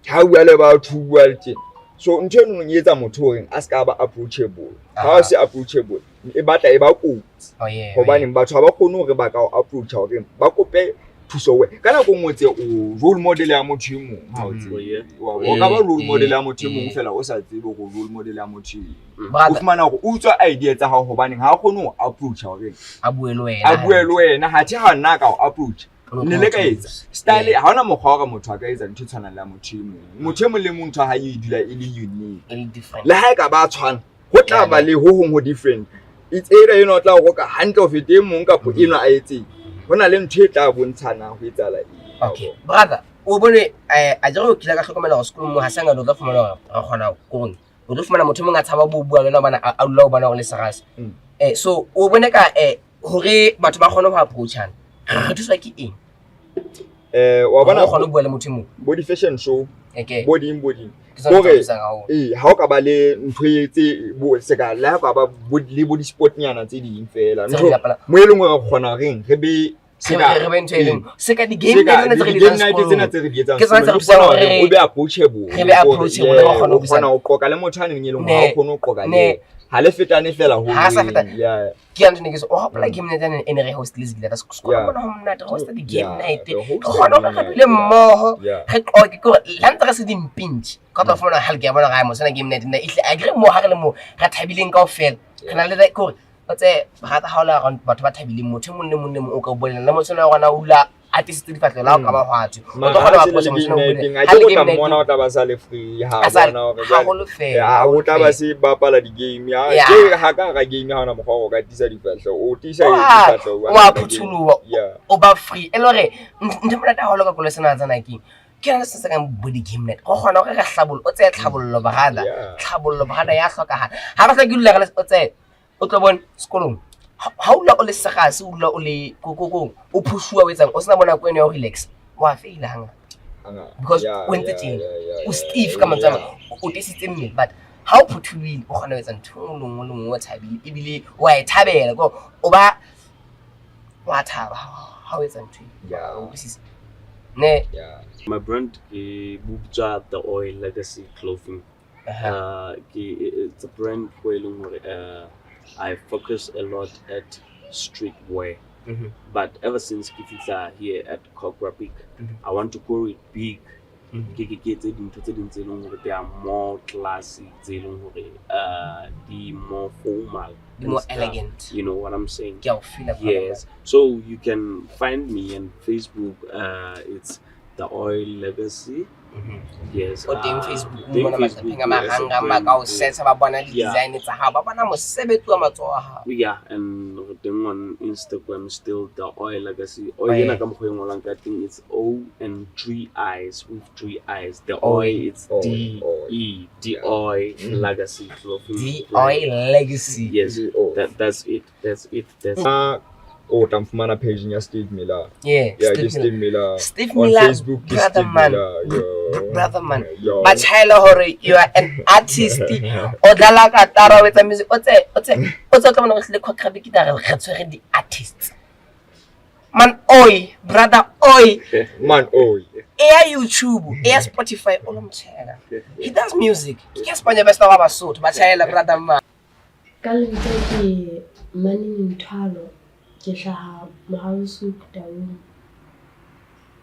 Ha bua le batho o bua le tjena. So ntho eno e etsa motho horeng a se ka ba approachable. Ha o se approachable e batla e ba kotsi. Oh, yeah, Hobaneng batho ha ba kgone hore ba ka o approacha hore ba kope thuso ho wena. Ka nako e nngwe tse o role model ya motho e mong ha o tsebe. Oh, yeah. Wa bo, o ka ba role model ya motho e mong eh. fela o sa tsebe hore o role model ya motho e mong. O Brother. fumana hore o utswa idea tsa hao hobaneng ha a kgone ho approacha hore A bue le wena. a bue le wena hathe ha nna a ka o approacha O ne le ka etsa style ha hona mokgwa wa hore motho a ka etsa ntho e tshwanang le ya motho e mong. Motho e mong le mong ntho ya hae e dula e le unique. E le different. Le ha e ka ba tshwana ho tla ba le ho hong ho different. It's either enwa o tla o roka hantle ho feta e mong kapa enwa a etseng. Ho na le ntho e tla bontshana ho etsahala eng. Okay. Brother, o bone a jere o kile ka hlokomela hore sekolong mo ha se hangata o tla fumana hore re kgona korong. O tlo fumana motho e mong a tshaba bo bua le wena hobane a dula o bona o le serious. So o bone ka hore batho ba kgone ho approachana. Re thuswa ke eng? Wa bona Hore o kgone ho bua le motho e mong. Bo di-fashion show. Okay. Bo ding bo ding. Ke tsona tse Hore, thusang haholo. ee, ha o ka ba le ntho e tse bo seka le ha ka ba bo le bo di-sport-nyana tse ding fela. Tse re Ntho di bapalang. mo e leng hore re kgona reng re be Re be ntho e leng seka di-game Seka night tsena tse re di di-game etsang night tsena sekolong. tse re di etsang Ke tsona tse re sekolong, di thusang kgona hore hore o be approachable, re be hore, approachable, re yeah, kgone ho o buisana. kgona ho qoqa le motho a neng e leng hore ha o Ne, kgone ho qoqa le ne. yena. Ha le fetane fela ho Ha sa reng, fetane. yeah. Ke ya ntho ne ke se, o hopola game night yane e ne re hostile Zigila ka sekolo Yeah. mona ho monate, re hosta di-game Yeah, night. re Re hosta kgona hore game re night, dule yeah. mmoho, Yeah. re qoqe, ke hore le ha ntse re se dimpintshi, ka o tla fumana hore ha le ke a bona hore ae mos ena game night nna ehlile a ke re moo ha re le moo, re thabileng kaofela. Re na le ke hore o tsebe rata ha o le around batho ba thabileng, motho e mong le mong le mong o ka o bolella. Le motho enwa wa rona o dula a tiisitse difahleho le ha o ka ba hwa thwe. O Mara tlo kgona ha ho se le approach motho game enwa o night-eng, bolelle. ha Ha ke le o tla game night-eng, mmona o tla ba sa le free, ha A sa- bona hore jwale, haholo fela, ha o haholo tla ba fela. se bapala di-game, ha, Yeah. ke ha ka hara game ha hona mokgwa wa hore o ka tiisa difahleho, o tiisa Wa- difahleho wa wa hara game. phutholoha, Yeah. o ba free. E le hore ntho e monate haholo ka koloi sena tsena keng? Ke yona se se kang bo di-game night. Re kgona hore re hlabolle, o tseye tlhabollo brother. Yeah. Tlhabollo brother ya hlokahala. Ha re hloke dula re le, o tseye, o tlo bone sekolong. Ha o dula o le serious, o dula o le ko, ko, ko, o phushuwa o etsang, o sena bo nako eno ya ho relax, wa faila hangata. Hangata. Because Yeah, o entse yeah, tjena, yeah, yeah, o yeah, stiff ka mantswe a yeah. mang, o tiisitse mmele, but ha o phuthulohile, o kgona ho etsa ntho e nngwe le nngwe le nngwe o thabile, ebile wa e thabela, ke hore o ba, wa thaba ha o etsa ntho e. Yeah. O utlwisisa? Ne. Yeah. My brand ke bitswa The Oil Legacy Clothing. Uh-huh. It's a brand ko e leng hore, I focus a lot at streetwear. Mm-hmm. But ever since ke fihla here at Cographic, Mm-hmm. I want to grow it big. Mm-hmm. Ke ke etse dintho tse ding tse leng hore they are more classy, tse leng hore, di more formal Di and more stuff. elegant. You know what I'm saying? Ke a o feel-a, brother. Yes. So you can find me on Facebook. It's The Oil Legacy. Mm-hmm. Yes. O teng Facebook, Teng mona Facebook, mafapheng a yes, marangrang ba ka o brand, search, ba bona yeah. di-design tsa hao, ba bona mosebetsi wa matsoho a hao. Yeah, and re teng on Instagram still The Oil Legacy. Oil Oil. ena ka mokgwa e ngolwang ka teng, it's O and 3 I's with 3 I's. The Oil. Oil, it's Oil, D Oil. E, The Yeah. Oil Mm. Legacy Clothing The brand. Oil Legacy. Yes, The Oil. that's it. That's it. That's Ah, o tla nfumana page ya Steve Miller. Yeah, Yeah, Steve ke Steve Miller. Steve On Miller, Facebook ke brother Steve man. Miller, yo. Brother man. Yo. Ba tjhaela hore you are an artist. O dlala katara, o etsa music. O tse, o tse, o tse o tla bona o hlile Cographic ke tla re re tshwere di-artists. Man oi, brother oi. Man oi. E ya YouTube, e ya Spotify, o lo motjhela. He does music. Ke Spanish best wa Basotho, ba tjhaela brother man. Ka lebitso ke Manini Nthwalo, ke hlaha Mohale's-Hoek Taung.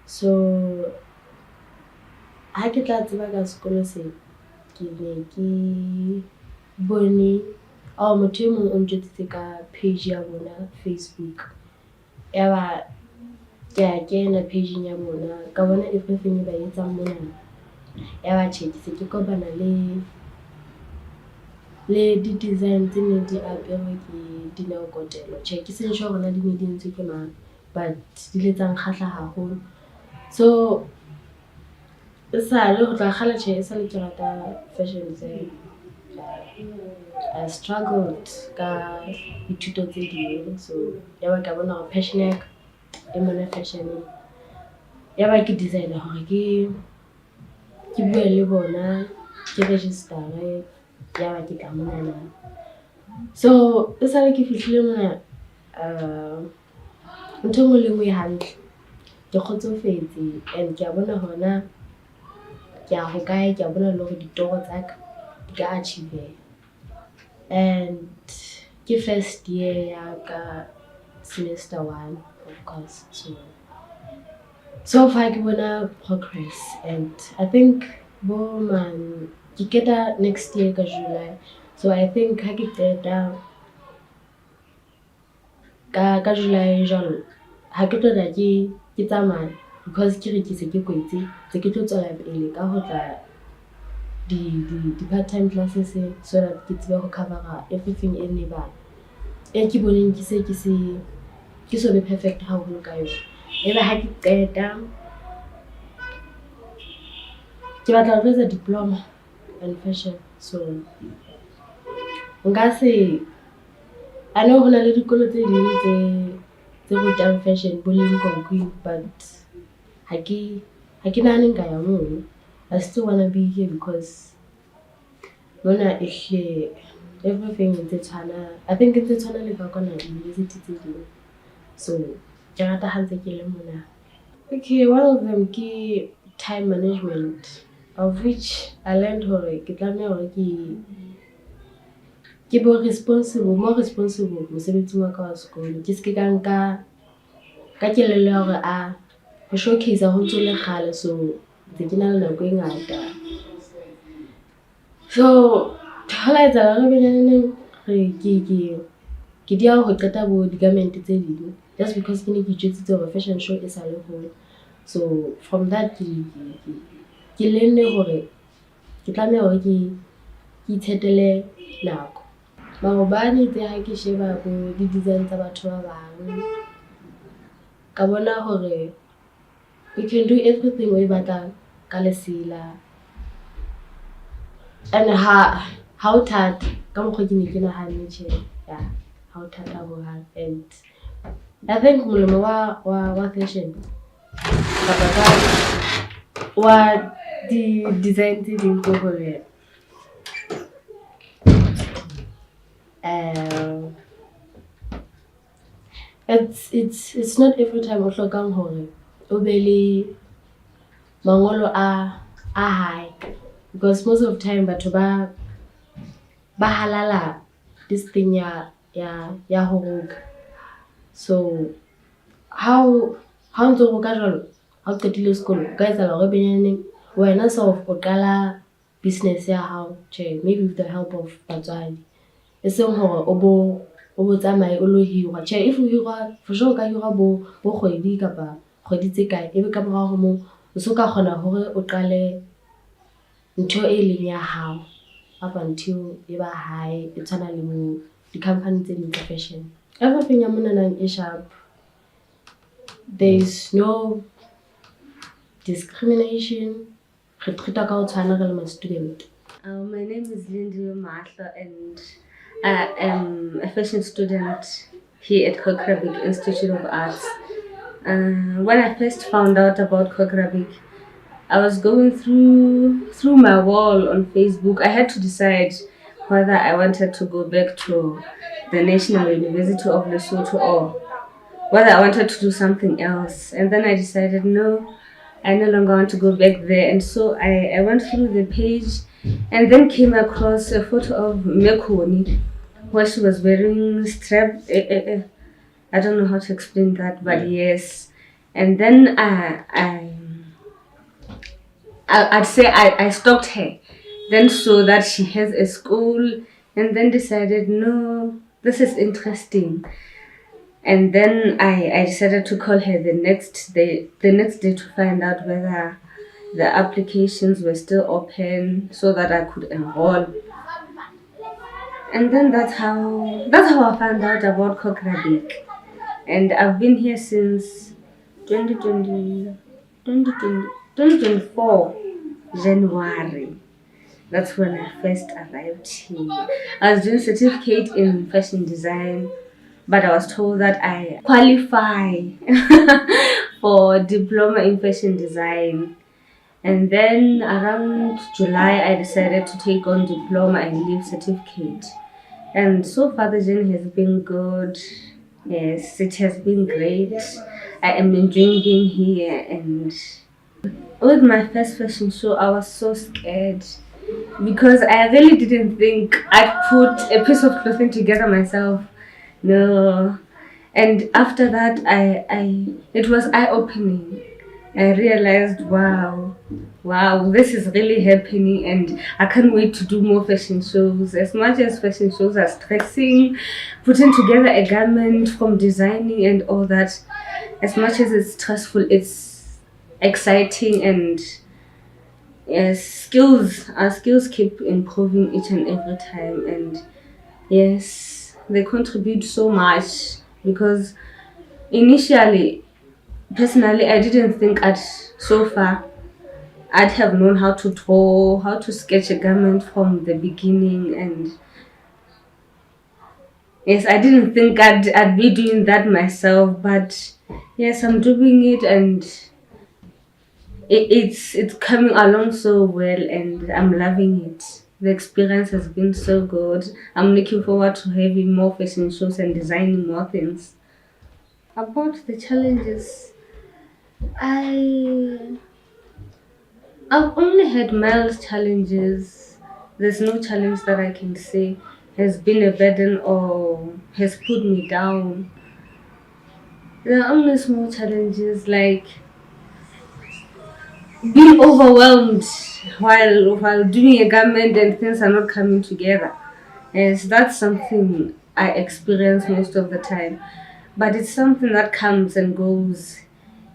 So ha ke tla tseba ka sekolo se, ke ne ke bone oh motho e mong o ntjwetsitse ka page ya bona Facebook. Ya ba ke a kena page-eng ya bona, ka bona everything e ba etsang monana. Ya ba tjhe ke se ke kopana le di-design tse neng di aperwe ke Dineo Kotelo. Tjhe ke seng sure hore na di ne di entswe ke mang, but di ile tsa nkgahla haholo. So esale ho tloha kgale tjhe esale ke rata fashion design. I struggled ka dithuto tse ding, so ya ba ka bona hore passion ya ka e mona fashion-eng. Ya ba ke decide hore ke bue le bona, ke register-e, ya ba ke tla monana. So esale ke fihlile mona, ntho e nngwe le e nngwe e hantle. Ke kgotsofetse and ke a bona hore na ke ya hokae, ke a bona le hore ditoro tsa ka di ka achieve-ha. And ke first year ya ka, semester one, of course. So far ke bona progress and I think bo man ke qeta next year ka July. So I think ha ke qeta ka July jwalo, ha ke tlo tla ke tsamaya because ke re ke se ke kwetse, se ke tlo tswela pele ka ho tla di part-time classes so that ke tsebe ho cover-a everything e ne ba e ke boneng ke se ke se ke so be perfect haholo ka yona. Ebe ha ke qeta ke batla ho tlo etsa diploma in fashion. So nka se, I know ho na le dikolo tse ding tse rutang fashion bo Limkokwing, but ha ke nahane nka ya mono. I still wanna be here because mona ehlile everything e ntse tshwana. I think e ntse tshwana le ka kwana university tse ding. So ke rata ha ntse ke le mona. Okay, one of them ke time management, of which I learned hore ke tlameha hore ke bo responsible, more responsible mosebetsing wa ka wa sekolo. Ke se ke ka nka ka kelello ya hore a ho showcase ho ntso le kgale, so ntse ke na le nako e ngata. So ho la etsahala hore benyaneng re ke dieha ho qeta bo di-garment tse ding just because ke ne ke itjwetsitse hore fashion show e sa le hole. So from that ke learn-ne hore ke tlameha hore ke ithetele nako. Maobane itse ha ke sheba bo di-design tsa batho ba bang, ka bona hore you can do everything o e batlang ka lesela. And ha ho thata ka mokgwa ke ne ke nahanne, tjhe, ya ha ho thata hohang. And I think molemo wa fashion kapa ka wa di-design tse ding ke hore it's not every time o hlokang hore o be le mangolo a high, because most of the time batho ba halala this thing ya ho roka. So ha o ntso roka jwalo, ha o qetile sekolo, o ka etsahala hore benyaneng wena self o qala business ya hao, tjhe, maybe with the help of batswadi. E seng hore o bo tsamaye o lo hirwa. Tjhe, if o hirwa, for sure o ka hirwa bo kgwedi kapa kgwedi tse kae, ebe ka morao ho moo o so ka kgona hore o qale ntho e leng ya hao up until e ba high, e tshwana le bo di-company tse ding tsa fashion. Everything ya monanang e sharp. There is no discrimination. Re treat-wa ka ho tshwana re le ma-student. My name is Lindy Mahlo and I am a fashion student here at Cork Institute of Arts. When I first found out about Cork, I was going through my wall on Facebook. I had to decide whether I wanted to go back to the National University of Lesotho or whether I wanted to do something else. And then I decided, no, I no longer want to go back there. And so I went through the page and then came across a photo of Mekoni, where she was wearing strap. I don't know how to explain that, but yes. And then I'd say I stalked her. Then saw that she has a school and then decided, no, this is interesting. And then I decided to call her the next day to find out whether the applications were still open so that I could enroll. And then that's how I found out about Kokrabik. And I've been here since 2020, 2020 2024 January. That's when I first arrived here. I was doing certificate in fashion design, but I was told that I qualify for diploma in fashion design. And then around July, I decided to take on diploma and leave certificate. And so far, the journey has been good. Yes, it has been great. I am enjoying being here. And with my first fashion show, I was so scared because I really didn't think I'd put a piece of clothing together myself. No. And after that, I it was eye-opening. I realized, wow, this is really happening, and I can't wait to do more fashion shows. As much as fashion shows are stressing, putting together a garment from designing and all that, as much as it's stressful, it's exciting, and yes, skills, our skills keep improving each and every time, and yes, they contribute so much because initially, personally, I didn't think I'd so far I'd have known how to draw, how to sketch a garment from the beginning, and yes, I didn't think I'd be doing that myself, but yes, I'm doing it, and it's coming along so well, and I'm loving it. The experience has been so good. I'm looking forward to having more fashion shows and designing more things. About the challenges, I've only had mild challenges. There's no challenge that I can say has been a burden or has put me down. There are only small challenges like being overwhelmed while doing a garment and things are not coming together. Yes, that's something I experience most of the time. But it's something that comes and goes.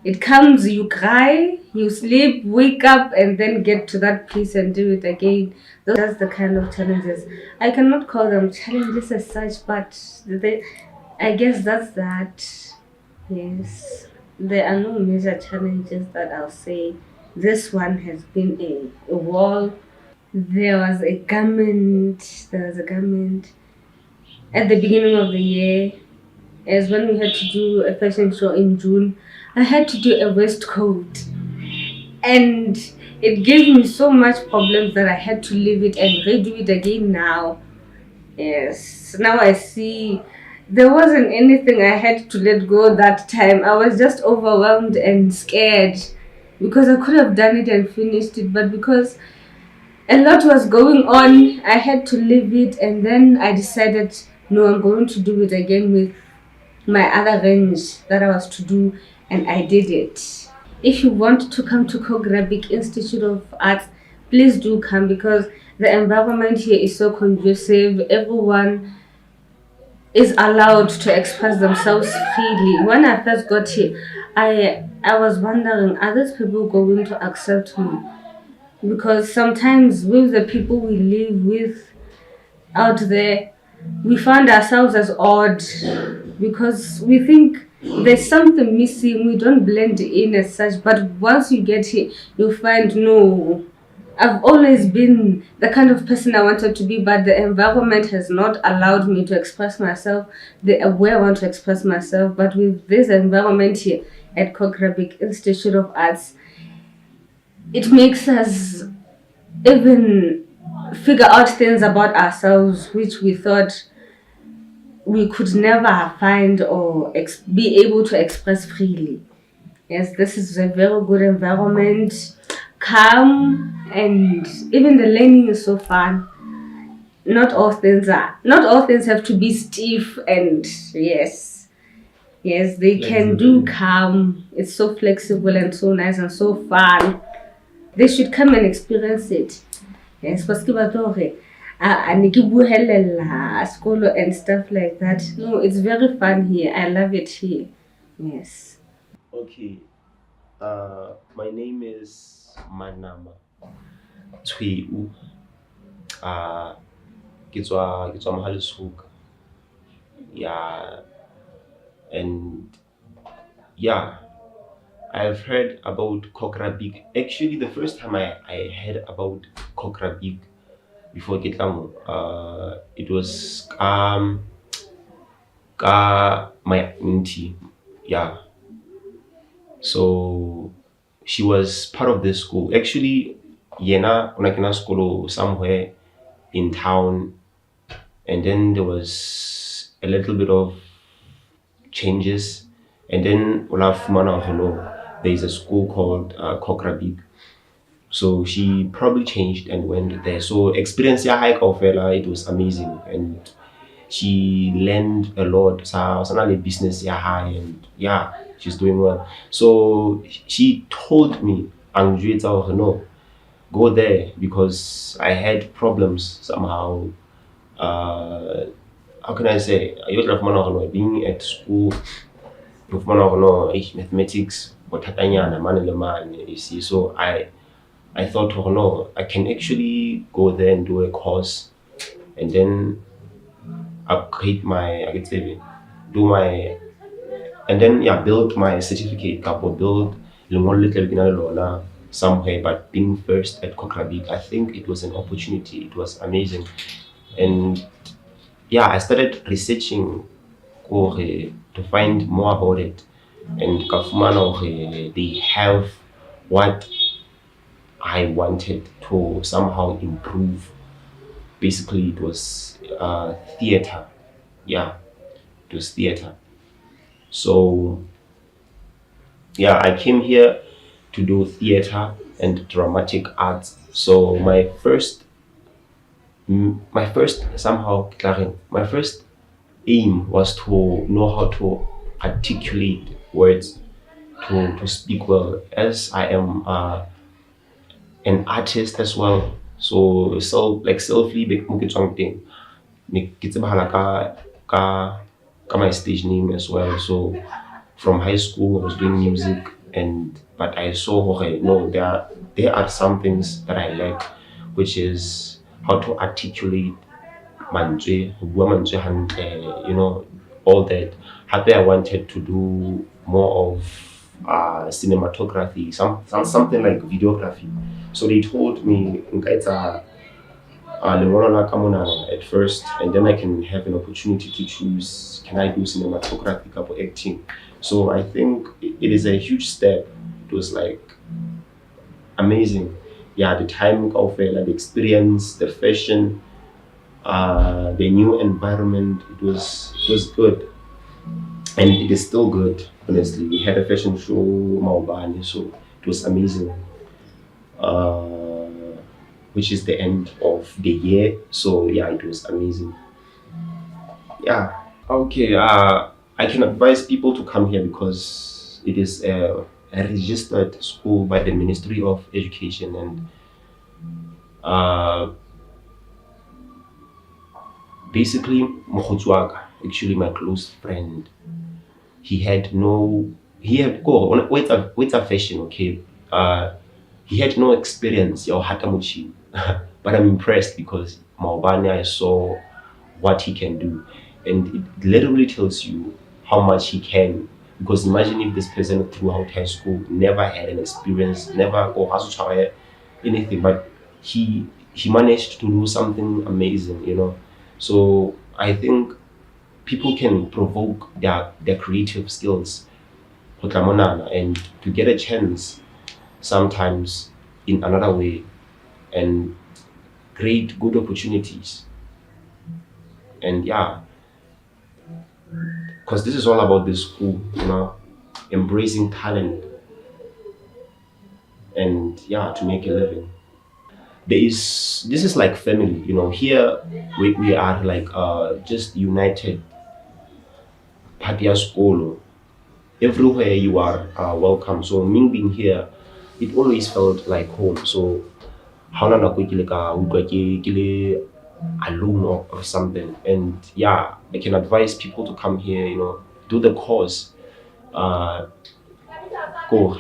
It comes, you cry, you sleep, wake up, and then get to that place and do it again. That's the kind of challenges. I cannot call them challenges as such, but I guess that's that. Yes, there are no major challenges that I'll say. This one has been a wall. There was a garment. There was a garment at the beginning of the year. As when we had to do a fashion show in June, I had to do a waistcoat, and it gave me so much problems that I had to leave it and redo it again now. Yes, now I see there wasn't anything I had to let go that time. I was just overwhelmed and scared because I could have done it and finished it, but because a lot was going on, I had to leave it. And then I decided, no, I'm going to do it again with my other range that I was to do, and I did it. If you want to come to Cokrabik Institute of Arts, please do come, because the environment here is so conducive. Everyone is allowed to express themselves freely. When I first got here, I was wondering, are these people going to accept me? Because sometimes with the people we live with out there, we find ourselves as odd because we think there's something missing, we don't blend in as such. But once you get here, you find, no, I've always been the kind of person I wanted to be, but the environment has not allowed me to express myself the way I want to express myself. But with this environment here at Cokrabik Institute of Arts, it makes us even figure out things about ourselves which we thought we could never find or be able to express freely. Yes, this is a very good environment, calm, and even the learning is so fun. Not all things have to be stiff, and yes, they can do calm. It's so flexible and so nice and so fun. They should come and experience it. Yes, and stuff like that. No, it's very fun here. I love it here. Yes. Okay. My name is Manama Tshweu. Ke tswa Mohale's Hoek. Yeah. And yeah, I've heard about Cokrabik. Actually, the first time I heard about Cokrabik before ke tla mo, it was ka my auntie. Yeah. So she was part of this school. Actually, yena o na kena sekolo somewhere in town, and then there was a little bit of changes. And then o la fumana hore no, there is a school called Cokrabik. So she probably changed and went there. So experience ya hae kaofela, it was amazing, and she learned a lot. Sa sa na le business ya hae, and yeah, she's doing well. So she told me, a njwetsa hore no, go there, because I had problems somehow. How can I say, yo tla fumana hore no, being at school, o fumana hore no, eish, mathematics bothatanyana mane le mane, you see. So I thought hore no, I can actually go there and do a course and then upgrade my, a ke tsebe, do my, and then yeah, build my certificate kapo build lengolo le tlabe ke na le lona somewhere. But being first at Cokrabik, I think it was an opportunity. It was amazing. And yeah, I started researching hore to find more about it, and ka fumana hore they have what I wanted to somehow improve. Basically, it was theater. Yeah, it was theater. So yeah, I came here to do theater and dramatic arts. So my first somehow, ke tla reng, my first aim was to know how to articulate words, to speak well, as I am an artist as well. So self, like selfly, mo ke tswang teng, ne ke tsebahala ka my stage name as well. So from high school I was doing music, and but I saw hore no, there are some things that I lack, which is how to articulate mantswe, ho bua mantswe hantle, all that. Hape I wanted to do more of cinematography, something like videography. So they told me nka etsa lengolo la ka mona at first, and then I can have an opportunity to choose, can I do cinematography kapo acting. So I think it is a huge step. It was like amazing. Yeah, the time kaofela, the experience, the fashion, the new environment, it was good. And it is still good, honestly. We had a fashion show maobane, so it was amazing. Which is the end of the year. So yeah, it was amazing. Yeah. Okay. I can advise people to come here because it is a registered school by the Ministry of Education, and basically mokgotsi wa ka, actually my close friend, he had no he had go o etsa fashion, okay. He had no experience ya ho hata motjhini, but I'm impressed because maobane I saw what he can do, and it literally tells you how much he can, because imagine if this person throughout high school never had an experience, never go ha so tshwara anything, but he managed to do something amazing. So I think people can provoke their creative skills ho tla monana and to get a chance sometimes in another way and create good opportunities. And yeah, because this is all about the school, embracing talent and yeah, to make a living. There is This is like family. Here we are like just united part ya sekolo. Everywhere you are welcome. So me being here, it always felt like home. So ha hona nako e kile ka utlwa ke le alone or something. And yeah, I can advise people to come here, do the course. Ko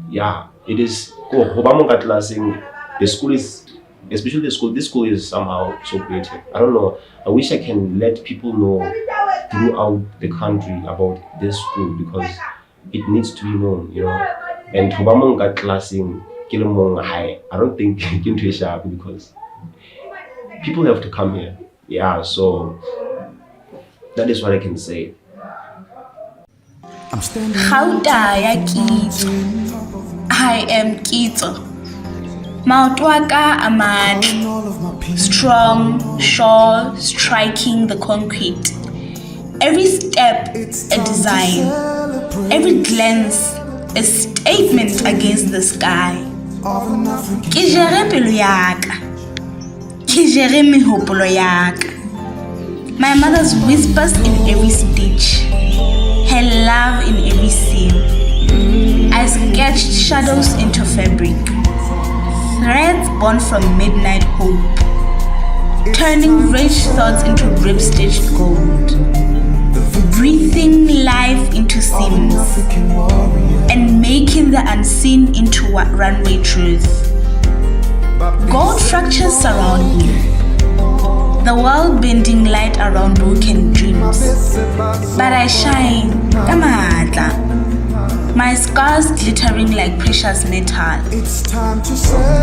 yeah, it is ko ho ba mo ka classeng. The school is, especially the school, this school is somehow so creative. I don't know, I wish I can let people know throughout the country about this school because it needs to be known. And ho ba mo ka classeng ke le mong hae, I don't think ke ntho e sharp because people have to come here. Yeah, so that is what I can say. Gauta ya Kitso. I am Kitso. Maoto a ka a matla. Strong, sure, striking the concrete. Every step a design, every glance a statement against the sky. Ke jere pelo ya ka, ke jere mehopolo ya ka. My mother's whispers in every stitch, her love in every seam. I sketched shadows into fabric, threads born from midnight hope, turning rich thoughts into rib-stitched gold, breathing life into seams, and making the unseen into runway truth. Gold fractures surround me, the world bending light around broken dreams. But I shine, ka matla, my scars glittering like precious metal.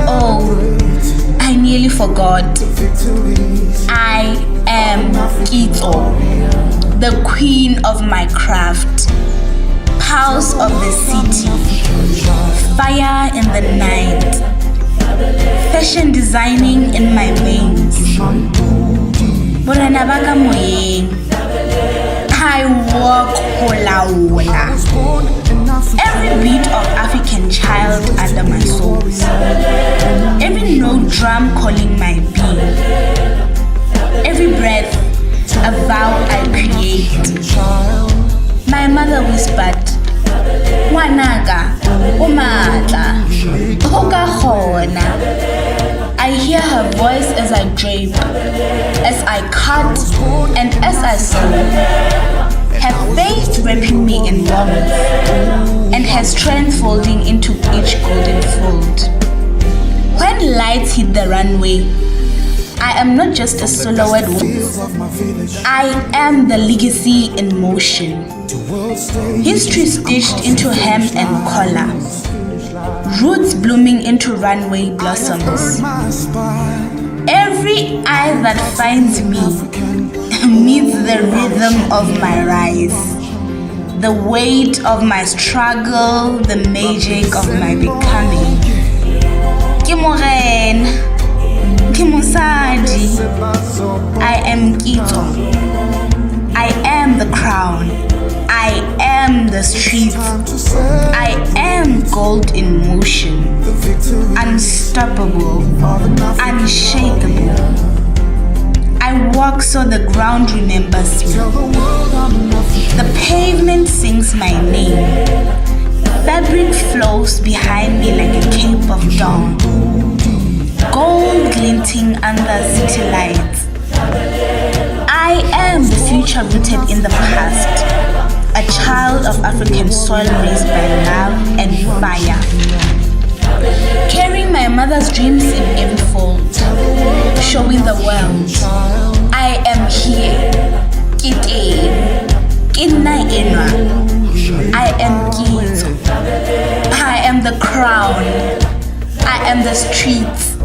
Oh, I nearly forgot. I am Kitso, the queen of my craft, pulse of the city, fire in the night, fashion designing in my veins. Borena ba ka moyeng, I walk ho laola. Every beat of African child under my soles. Every note drum calling my being. Every breath a vow I create. My mother whispered, "Ngwanaka, o matla, o ka kgona." I hear her voice as I drape, as I cut, and as I sew. Her faith wrapping me in warmth, and her strength folding into each golden fold. When lights hit the runway, I am not just a silhouette. I am the legacy in motion. History stitched into hem and collar, roots blooming into runway blossoms. Every eye that finds me meets the rhythm of my rise, the weight of my struggle, the magic of my becoming. Ke morena, ke mosadi. I am Kitso. I am the crown. I am the streets. I am gold in motion. Unstoppable, unshakable. I walk so the ground remembers me. The pavement sings my name. Fabric flows behind me like a cape of dawn. Gold glinting under city lights. I am the future rooted in the past. A child of African soil raised by love and fire. Carrying my mother's dreams in every fold. Showing the world I am here. Ke teng. Ke nna enwa. I am Kitso. I am the crown. I am the streets.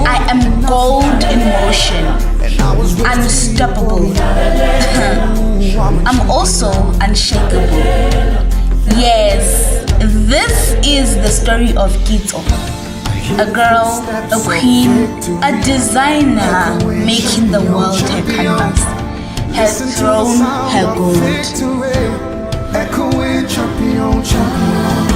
I am gold in motion. Unstoppable. I'm also unshakable. Yes, this is the story of Kitso. A girl, a queen, a designer making the world her canvas, her throne, her gold. Echoing champion, champion.